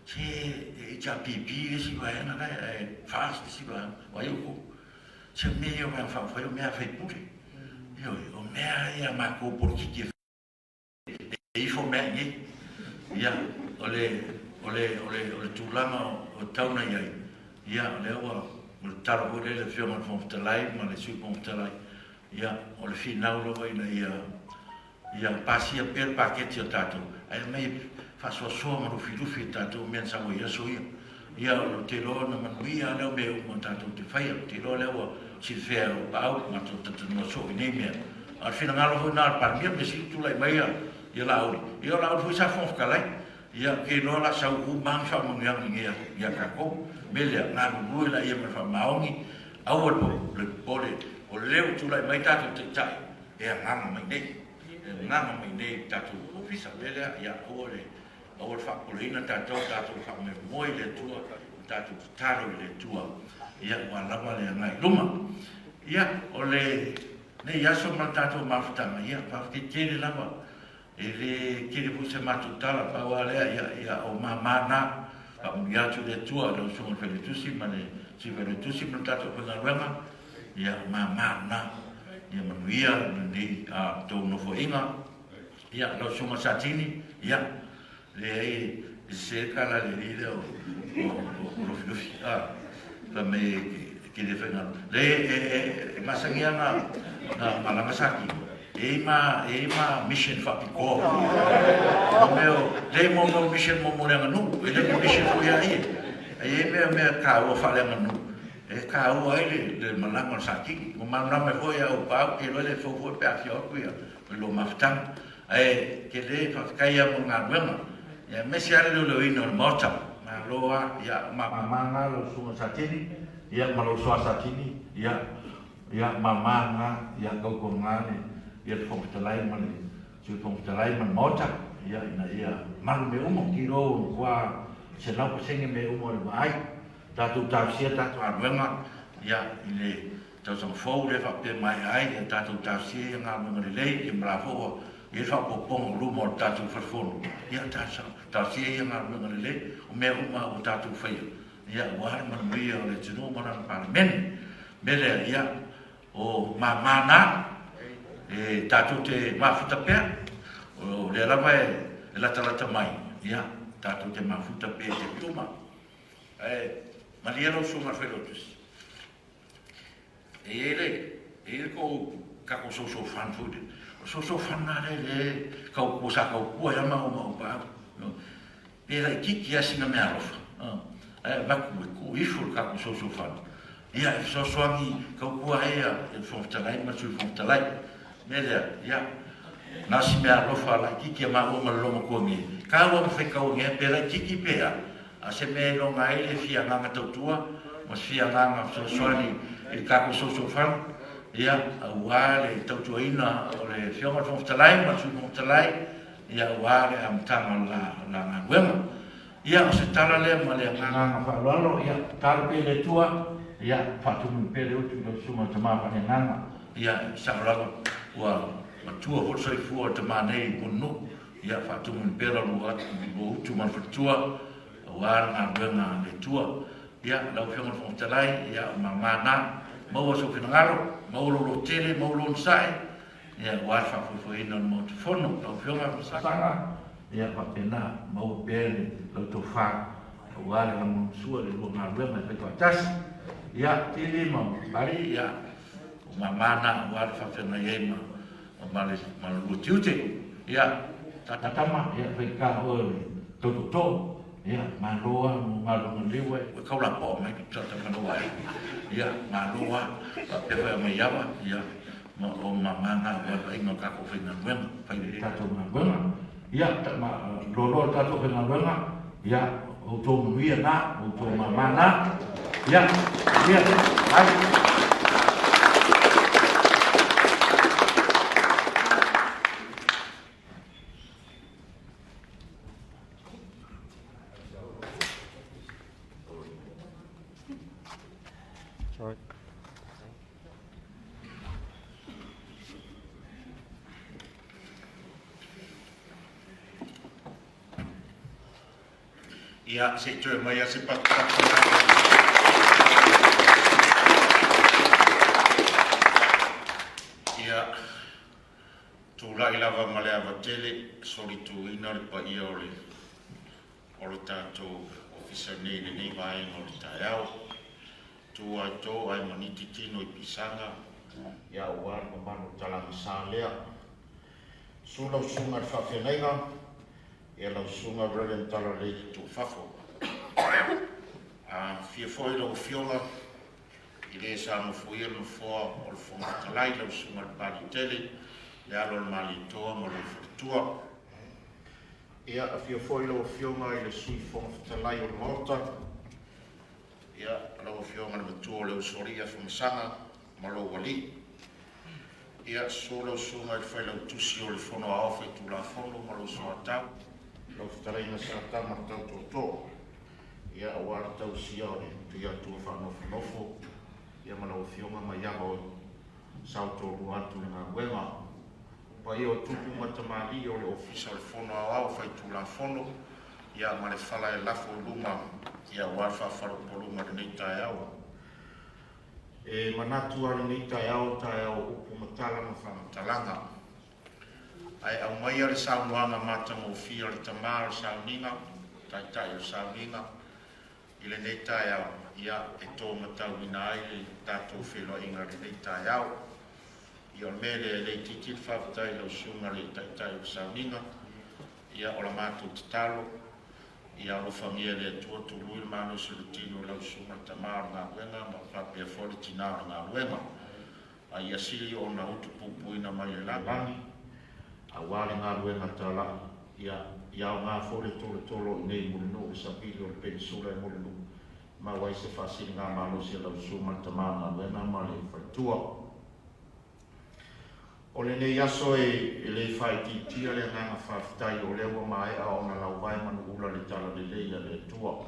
se e HRPP le isi vaega la e FAST le isi vaega, o ai outou? Se mea ia o Vaega Faaupufai o mea a faipule. Ioe, o mea ia a matou polokiki e ifo mea i nei. Ia, o le, o le, o le, o le tulaga o tau na i ai, ia, o lea ua, o le tatalo foi lea i le Afioga i le Fofoga Fetalai ma le Sui Fofoga Fetalai, ia, o le finau lava ina ia, ia pasia pea le paketi a tatou, ae aumai e faasoasoa ma lufilufi e tatou mea na sau ai i aso ia. Ia, ou te iloa ona manuia lea o mea uma tatou te faia. Ou te iloa lea ua silafia e au paau, matou talatalanoa soo i nei mea. A o le finagalo foi lena o le Palemia, mea sili tulai mai ia Laauli. Ia o Laauli foi sa Fofoga Fetalai. Ia, ou te iloa o le a sau uma lava ni faamanuiaga i ia tatou. Mea lea, galulue laia ma le faamaoni, aua le popole, o lea ua tulai mai tatou Taitai, e agaga mai nei, e agaga mai nei i le tatou ofisa. O le mea lea, ia aua le, aua le faapopoleina tatou, tatou faamoemoe i le Atua, ma tatou tatalo i le Atua, ia aua lava le agai i luma. Ia, o lenei aso ma le tatou mafutaga, ia, faafetai tele lava. E le tele foi se matou tala, pau lava lea, ia, ia o mama na. Faamanuia atu le Atua i lau Susuga i le Failautusi ma le Sui Failautusi ma le tatou aufaigaluega. Ia mama na, ia manuia lenei a tou nofoaiga. Ia lau susuga Satini, ia leai e sese le tala a le alii lea o Lufilufi, a fai mai e te le faigaluega. Leai e masani lava na malaga Satini, e i ai e i ai ma mission faapitoa foi. Mo mea o, leai mo mea o mission mo le aganuu, e le o ni mission foi a ia. Ae i ai mea taua faaleaganuu. E taua ai le malaga o le Satini. Ua malamalama ai foi au paau, te iloa le fou foi pe a afio atu ia lo mafutaga. Ae tele faafetai lava mo le galuega. Ia aemaise lava le leoleoina o le Maota. Malo lava, ia mama na lau susuga Satini, ia ma lou soa Satini, ia ia mama na, ia tautuana le ia le Fofoga Fetalai ma le Sui Fofoga Fetalai ma le Maota, ia ina ia malu mea uma, te iloa ua matua 100% mea uma o le vaai. Tatou talosia tatou galuega ia i le tausaga fou lea faapea maea ai ia tatou talosia ia galuega lelei ia ma la foi ua i ai le faaopoopoga o luma o le tatou fale fono ia talosia ia galuega lelei o mea uma ua tatou faia ia aua le manuia o le atunuu ma lana Palemene. Mea lea ia o mama na e tatou te mafuta pea o lea lava e latalata mai ia tatou te mafuta pea i taimi uma. Ae malie lau susuga i le Failautusi, e i ai le, e i ai le tou tatou social fund foi lea. O le social fund lena lea lea tau, sa tautua ai lava maua ma ou paau. Pe laitiiti lava sina meaalofa, ae avatu e tuu ifo le tatou social fund, ia e fesoasoani tautua ai le Fofoga Fetalai ma le Sui Fofoga Fetalai. O le mea lea, ia, na o si meaalofa laitiiti a maua ma le loomatua nei, taua ma faitau ane pe laitiiti pe a, A o se mea e iloga ai le fia agaga tautua ma se fia agaga fesoasoani i le tatou social fund, ia, aua le tautuaina o le Afioga i le Fofoga Fetalai ma le Sui Fofoga Fetalai, ia, aua le amataga o le la galuega. Ia, o se tala lea ma le agaga faaaloalo, ia, tatalo pea i le Atua, ia, faatumu pea le utu i lau Susuga le Tama Faaleagaga, ia, e sao lava ua matua foi le soifua o le tama nei i Mulinuu, ia, faatumu pea la lua utu ma le faletua, aua le galuega a le Atua. Ia, lau Afioga i le Fofoga Fetalai, ia, o mama na, maua sou finagalo, maua lou lototele, maua lou onosai, ia, aua le faafoefoeina o le Maota Fono. Lau Afioga Masaga, ia, faapena, maua pea le lau tofa, aua le lagolagosua i le lua galuega e fai faatasi. Ia, Tili ma Pali, ia, o mama na, aua le faafeagai ai ma le lua tiute. Ia, tama, ia, faigata oe o le tau tootoo. Ia, malo lava mo galuega lelei ua e tau lapoa mai tata manawa ai. Ia, malo lava. Faapea foi a Maiava, ia, ma o mama na aua le vaaiga o le tatou faigaluega, fai lelei le tatou galuega. Ia, loaloa le tatou faigaluega, ia, o outou manuia na, o outou mama na. Ia, manuia, ai. Sorry. Ia, se i toe mai a se patupatu. Ia, Tulai lava ma le ava tele, solituina le paia o le o le tatou ofisa nei i lenei vaega o le taeao. Tu ai to ai maniti tino i pisaga, ia aua le mamalu o talaga sa lea. Susu lau susuga i le faafeagaiga, ia lau susuga Reverend Talalelei Tuufafo. A fia foi lau afioga I le sa nofoia le nofoa o le Fofoga Fetalai, lau Susuga i le Palitele, le alo o le Malietoa ma lou faletua. Ia, afio foi lau Afioga i le Sui Fofoga Fetalai o le Maota, ia, lau Afioga i le Matua o le Usoalii Afamasaga ma lou alii. Ia, susu lau Susuga i le Failautusi o le Fono Aoao Faitulafono ma lou soatau, lau Fetalaiga Satama le Tau Tootoo. Ia, aua le tausia o le Tuiatua faanofonofo, ia ma lau Afioga Maiava o saotoalua atu i le galuega. O paia o tupu ma tamalii o le Ofisa o le Fono Aoao Faitulafono, ia ma le fala e lafo i luma, ia aua le faafalopoluga i lenei taeao. E manatu lava lenei taeao, o taeao o upu ma tala ma faamatalaga. Ae aumaia le saunoaga matagofie a le tama o le sauniga, taitai o le sauniga, i lenei taeao, ia, e to matauina ai le tatou feiloaiga i lenei taeao. Ia, o le mea lea, e le itiiti le faafetai i lau susuga i le taitai o le sauniga, ia, o la matou tatalo, ia alofagia e le Atua tului le malosi o le tino i lau susuga le tama o le galuega ma faapea foi le tina o le galuega. A ia sili ona utupupuina mai le lagi, aua le galuega talai, ia, ia aoga foi le tolotolo i nei Mulinuu le sapili o le penisula i Mulinuu, maua ai se faasiliga malosi a lau Susuga le Tama Galuega ma le Faletua. O lenei aso e le faaitiitia le agaga faafetai o lea ua maea ona lauvae manuula le talalelei a le Atua.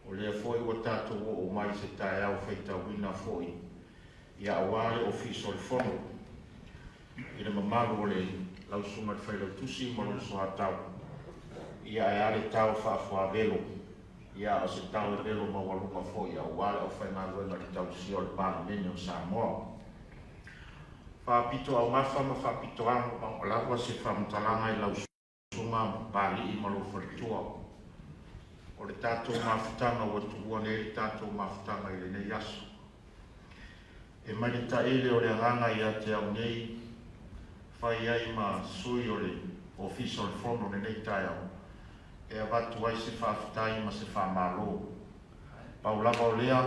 O lea foi ua tatou oo mai i se taeao faitauina foi ia aua le Ofisa o le Fono i le mamalu o le lau Susuga i le Failautusi ma lou soatau, ia ae a le tao faafuavelo, ia a o se tao e velo maualuga foi aua le aufaigaluega i le tausia o le Palemene o Samoa. Faapito augafa ma faapito ano lava se faamatalaga i lau Susuga Papalii ma lou faletua. O le tatou mafutaga ua tuua nei le tatou mafutaga i lenei aso. E mai le taele o le agaga ia te au nei, fai ai ma sui o le Ofisa o le Fono lenei taeao, e avatu ai se faafetai ma se faamalo. Pau lava o lea,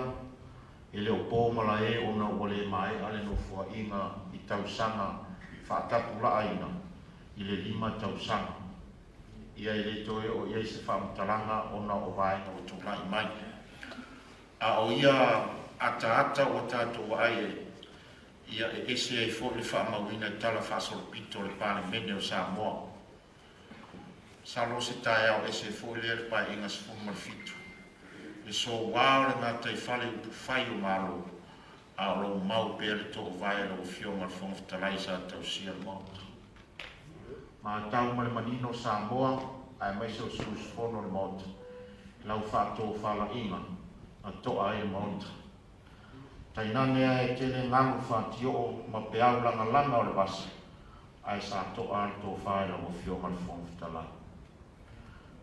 e le o po malae ona ua le maea le nofoaiga i tausaga faatapulaaina i le 5 tausaga. Ia e le toe oo i ai se faamatalaga ona o vaega ua tulai mai. A o ia ataata ua tatou vaai ai, ia e ese ai foi le faamauina i tala faasolopito a le Palemene o Samoa. Masalo o se taeao ese foi lea le Paeaiga 17, le soua o le gataifale upufai o Malo, a o lo o mau pea le toovae a lau Afioga i le Fofoga Fetalai sa tausia le Maota. Matau ma le manino Samoa aemaise o sui usufono o le Maota i lau faatofalaiga na to'a ai le Maota. Tainane lava e tele galu fatioo ma peau lagalaga o le vasa, ae sa to'a le tofa i lau Afioga i le Fofoga Fetalai.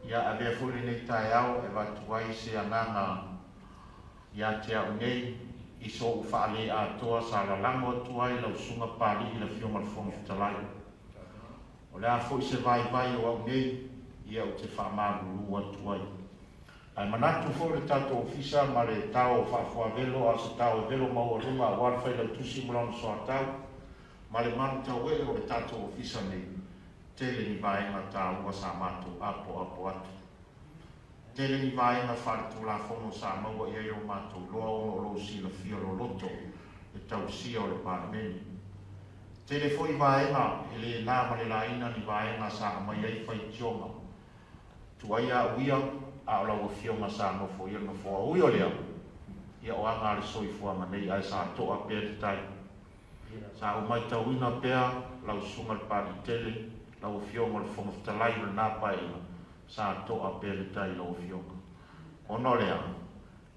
Ia avea foi lenei taeao e avatu ai se agaga ia te au nei i so'u faale-atoa sa lalago atu ai lau Susuga Papalii i le Afioga i le Fofoga Fetalai. O le a foi se vaivai o au nei, ia ou te faamalulu atu ai. Ae manatu foi le tatou ofisa ma le tao faafuavelo, a o se tao e velo maualuga aua le Failautusi ma lona soatau ma le manutauee o le tatou ofisa nei, tele ni vaega taua sa matou apoapo atu. Tele ni vaega faaletulafono sa maua i ai o matou iloa ona o lou silafia loloto le tausia o le Palemene. Tele foi vaega e le na ma le laina ni vaega sa aumai ai faitioga. Tuai au ia, a o lau Afioga sa nofoia le nofoa. Ui o lea, ia o aga a le soifuaga nei, ae sa to'a pea le tai. Sa ou matauina pea lau Susuga i le Papalii tele, lau Afioga o le Fofoga Fetalai o lena Paeaiga, sa to'a pea le tai i lau Afioga. Ona o lea,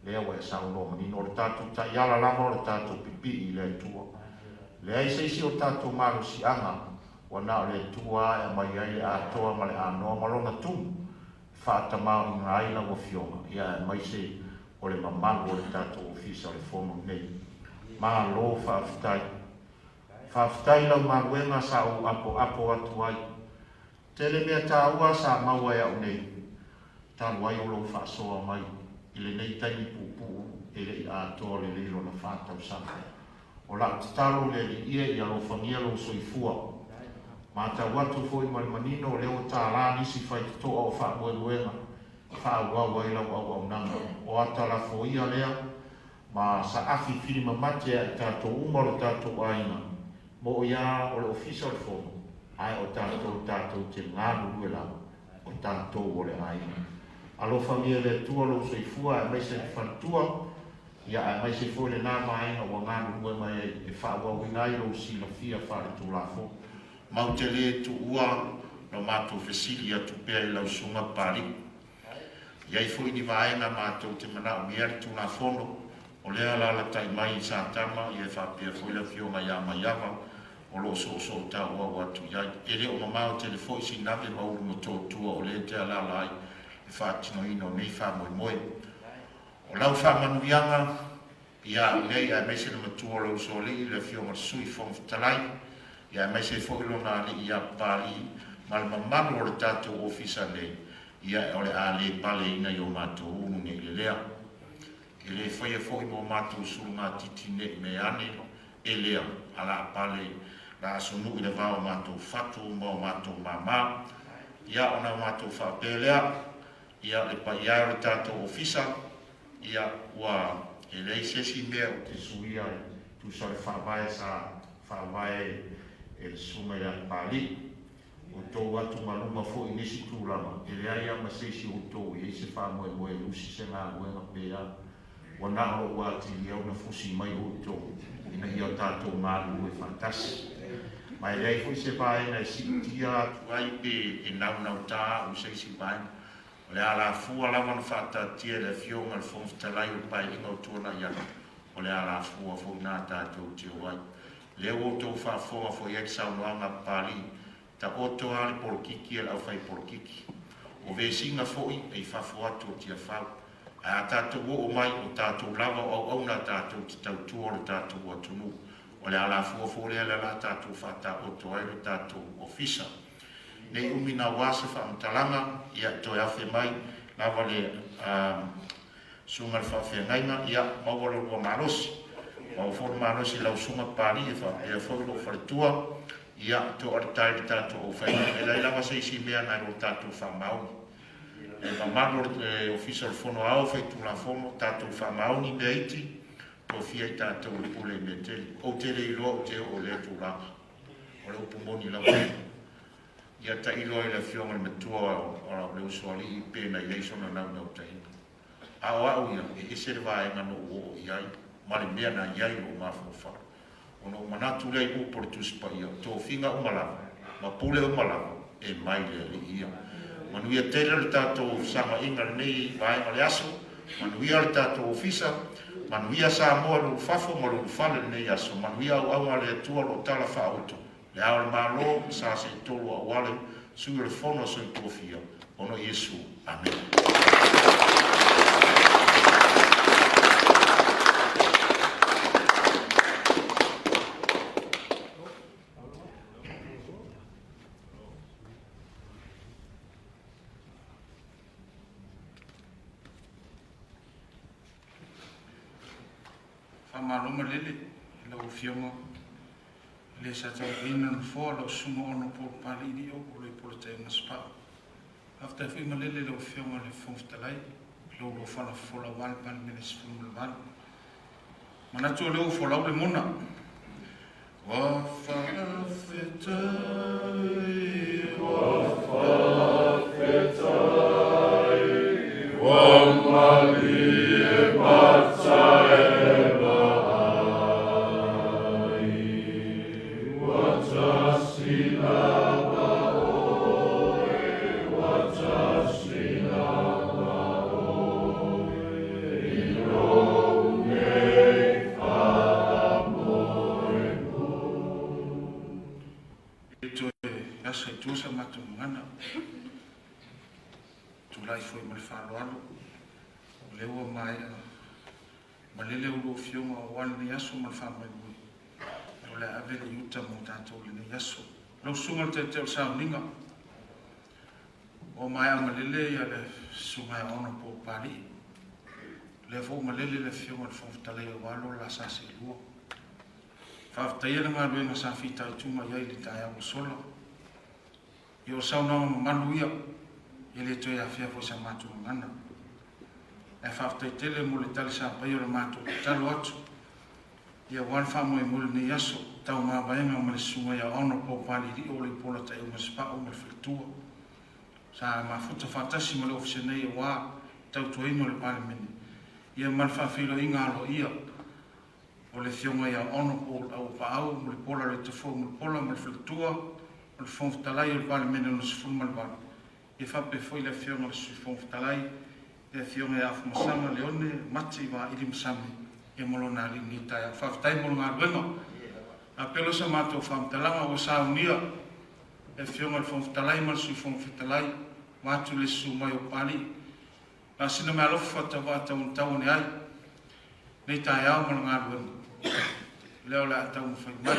lea ua e saunoa manino, o le tatou taiala lava o le tatou pipii i le Atua. Leai se isi o tatou malosiaga, ua na o le Atua e aumai ai le atoa ma le anoa ma lona tumu, e faatamaoaiga ai lau Afioga, ia aemaise o le mamalu o le tatou Ofisa o le Fono nei. Malo faafetai. Faafetai lau galuega sa ou apoapo atu ai. Tele mea taua sa maua e au nei, talu ai o lou faasoa mai i lenei taimi puupuu e le i atoa lelei lona 4 tausaga. O lau tatalo le Alii e ia alofagia lou soifua. Matau atu foi ma le manino o lea ua tālā nisi faitotoa o faamoemoega e faaauau ai lau auaunaga. O ata lafoia lea ma saafi filimamate a i tatou uma o le tatou aiga, mo ia o le Ofisa o le Fono, ae o tatou tatou te galulue lava, o tatou o le aiga. Alofagia e le Atua lou soifua aemaise le faletua, ia aemaise foi lena vaega ua galulue mai ai e faaauauina ai lou silafia faaletulafono. Matou te le tuua lo matou fesili atu pea i lau Susuga Papalii. E i ai foi ni vaega matou te manaomia le Tulafono, o lea alaalatai mai i Satama, ia e faapea foi le Afioga ia Maiava o lo o soosootauau atu i ai. E le o mamao tele foi Sinave ma Ulumotootua o lea e te alaala ai le faatinoina o nei faamoemoe. O lau faamanuiaga ia au nei aemaise le matua o lou usoalii le Afioga i le Sui Fofoga Fetalai, ia aemaise foi lona alii ia Papalii ma le mamalu o le tatou ofisa nei, ia o le a le paleina i o matou ulu nei lelea. E le faia foi mo matou sulugatiti nei mea ane e lea, a la pale la asunui le vao matou fatu ma o matou māmā. Ia ona matou faapea lea, ia le paia e o le tatou ofisa, ia ua e leai se isi mea ou te suia e tusa o le faavae sa faavae e le Susuga ia Papalii. O tou atugaluga foi i nisi tulaga, e leai lava ma se isi o outou e i ai se faamoemoe e usi se galuega pe a. Ua na o lou atili au na fusi mai outou ina ia o tatou galulue faatasi. Ma e leai foi se vaega e siitia atu ai pe e naunautā au i se isi vaega. O le alafua lava na faataatia e le Afioga i le Fofoga Fetalai o le Paeaiga o tuanai atu, o le alafua foi lena tatou te o ai. Lea ua outou faafofoga foi i ai le saunoaga a Papalii, taoto lava le polokiki a le aufaipolokiki. O vesiga foi e i fafo atu o Tiafau. Ae a tatou oo mai, o tatou lava o auauna tatou te tautua o le tatou atunuu. O le alafua foi lea o le a tatou faataoto ai le tatou ofisa. Nei umi naua se faamatalaga, ia toe afe mai lava le susuga i le faafeagaiga, ia maua lo lua malosi. Maua foi le malosi i lau Susuga Papalii e faapea foi lou faletua, ia to'a le tai i le tatou aufaiga. E leai lava se isi mea nai lo tatou faamaoni. Le mamalu o le Ofisa o le Fono Aoao Faitulafono, tatou faamaoni mea iti, tofia i tatou e pule i mea tele. Ou te le iloa ou te oo i lea tulaga. O le upu moni lava. Ia tailo ai le Afioga i le Matua o le Usoalii pe na i ai sona naunautaiga. A o au ia, e ese le vaega na ou oo i ai ma le mea na i ai lou mafaufau. Ona ou manatu lea i upu o le Tusi Paia, o tofiga uma lava, ma pule uma lava, e mai le Alii ia. Manuia tele le tatou fesaga-iga i lenei vaega o le aso, manuia le tatou ofisa, manuia Samoa i lou fafo ma lou ulufale i lenei aso, manuia auauna a le Atua o lo o tala faaauto, Le Ao o le Malo ma sa seetolu aua le Sui o le Fono a Sui Tofia, ona o Iesu. Amene. Faamalo malele i lau Afioga i le sa tauaveina le nofoa o lau Susuga Honourable Papalii Lio o Loipolataeaga Sapau. Faafetai foi malele i lau Afioga i le Fofoga Fetalai i lou loofala fofola aua le Palemene 18. Manatu o lea ua folau le mona. Ua faafetai, ua faafetai, ua malie mata e vaai, ua tasi lava oe, ua tasi lava oe, i lou nei faamoemoe. E toe asa i tua sa matou gagana. Tulai foi ma le faaaloalo, o lea ua maea malele a oulua afioga aua lenei aso ma le faamoemoe, o le a ave le iuta mo tatou i lenei aso. Lau Susuga i le Taitai o le Sauniga, ua maea malele ia le Susuga ia Honourable Papalii, o lea foi ua malele le Afioga i le Fofoga Fetalai aua lo la sa seelua. Faafetaia le galuega sa fitaituga i ai i le taeao ua sola. Ia o saunoaga mamalu ia, e le toe afea foi sa matou gagana. Ae faafetai tele mo le tali sapaia o le matou tatalo atu, ia aua le faamoemoe i lenei aso, tau mavaega ma le susuga ia Honourable Palili'o Leipola Taeuma Sipa'u ma le faletua. Sa mafuta faatasi ma le Ofisa nei aua le tautuaina o le Palemene, ia ma le faafeiloaiga aloaia o le Afioga ia Honourable Auuapaau Mulipola Loitafou Mulipola ma le Faletua o le Fofoga Fetalai o le Palemene Lona 18, ia faapea foi le Afioga i le Sui Fofoga Fetalai, le Afioga ia Afamasaga Leone Mati Vaili Masame, ia ma lona alii i lenei taeao. Faafetai mo le galuega. A pea lea o sa matou faamatalaga ua saunia le Afioga i le Fofoga Fetalai ma le Sui Fofoga Fetalai, vaeatu le susu mai o Papalii. Na o sina meaalofa faatauvaa tauanatau ane ai nei taeao ma le galuega lea o le a taumafai mai.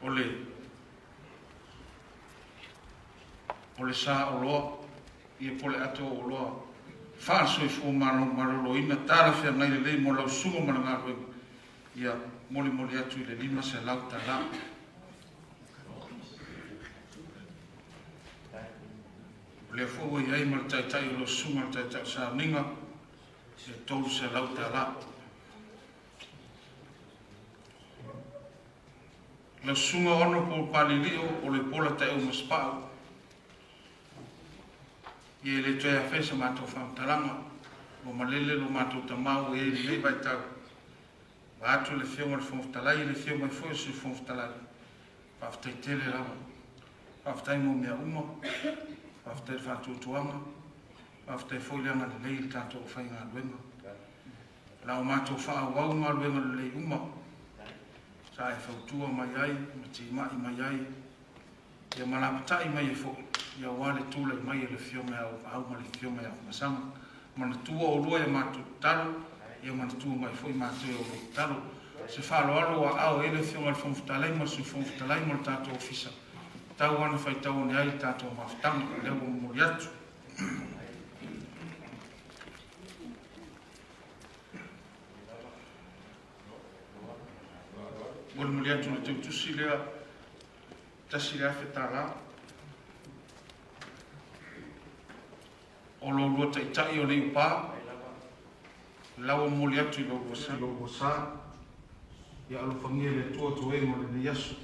O le o le sa oloa ia po o le ato oloa faale-soifua maloloina talafeagai lelei mo lau susuga ma le galuega, ia molimoli atu i le $500. O lea foi ua i ai ma le taitai o lau susuga le taitai o sauniga, le $300. Lau susuga Honourable Palilio o Loipola Taeuma Sipa'u, Ia e le toe afea se matou faamatalaga, ua malele lo matou tama ua i ai i lenei vaitau. Vaeatu le Afioga i le Fofoga Fetalai, i le afio mai foi o le Sui Fofoga Fetalai, faafetai tele lava. Faafetai mo mea uma, faafetai i le faatuatuaga, faafetai foi le agalelei i le tatou aufaigaluega. O le a o matou faaauau galuega lelei uma sa e fautua mai ai ma timai mai ai ia ma lapatai mai ai foi, ia aua le tulai mai o le Afioga ia Auapaau ma le Afioga ia Afamasaga. Manatua oulua i a matou tatalo, ia manatua mai foi matou i a outou tatalo. Se faaaloalo ua aao i ai le Afioga i le Fofoga Fetalai ma le Sui Fofoga Fetalai ma le tatou Ofisa, tau lava ina faitau ane ai le tatou mafutaga, lea ua momoli atu. Molimoli atu le teutusi lea $1,000. O lo lua taitai o le iupā, lau momoli atu i lo lua sa, lo lua sa, ia alofagia e le Atua toega o lenei aso.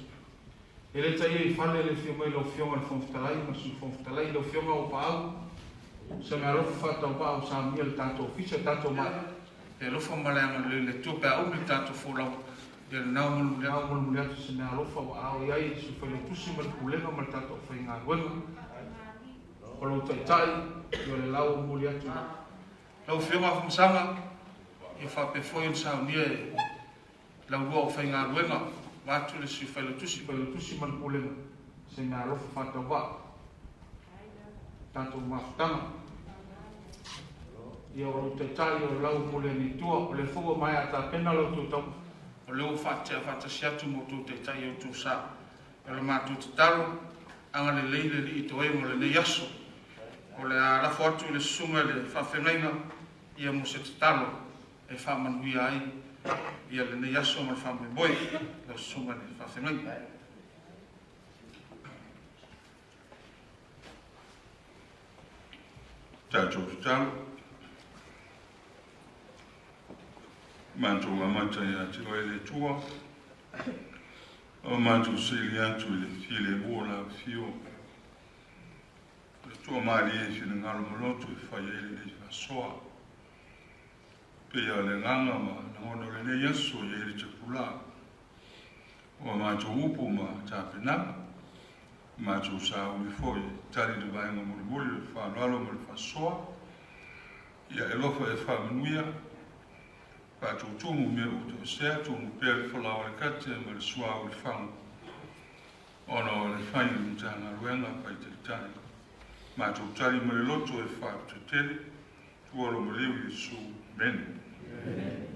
E le taia i fale le afio mai lau Afioga i le Fofoga Fetalai ma le Sui Fofoga Fetalai, lau Afioga Auuapaau, se meaalofa faatauvaa ua saunia i le tatou ofisa, tatou maea le alofa ma le agalelei o le Atua pe a umi le tatou folauga, ia lena ua molimoli atu se meaalofa ua ao i ai le Sui Failautusi ma le Pulega ma le tatou aufaigaluega. O lou taitai, ia o le la ua momoli atu i lau Afioga Afamasaga, ia faapea foi ona saunia e lau lua aufaigaluega, vaeatu le Sui Failautusi, Failautusi ma le Pulega, se meaalofa faatauvaa, tatou mafutaga. Ia o lou taitai, o le lau momoli ane i tua, o lea foi ua maea tapena la outou taumafa, o lea ua faatea faatasi atu ma outou taitai i outou sa. O le matou tatalo, agalelei le Alii i toega o lenei aso. O le a lafo atu i le susuga i le faafeagaiga ia mo se tatalo e faamanuia ai ia lenei aso ma le faamoemoe. Lau susuga i le faafeagaiga. Tatou tatalo. Matou amata ia te oe le Atua, o matou sili atu i le filemu o lau afio, le toamalie i finagalo ma loto e fai ai lenei faasoa. Pei o le agaga ma lagona o lenei aso e i ai le tapulā o a matou upu ma tapenaga, matou sauni foi e tali le vaega mulimuli o le faaaloalo ma le faasoa. Ia e alofa e faamanuia, faatutumu mea ua toesea, tumu pea le folau a le kate ma le suau i le fagu, ona o le fai o le Matagaluega faitaitai. Matou tali ma le loto e faafetai tele, tua lo maliu Iesu. Amene.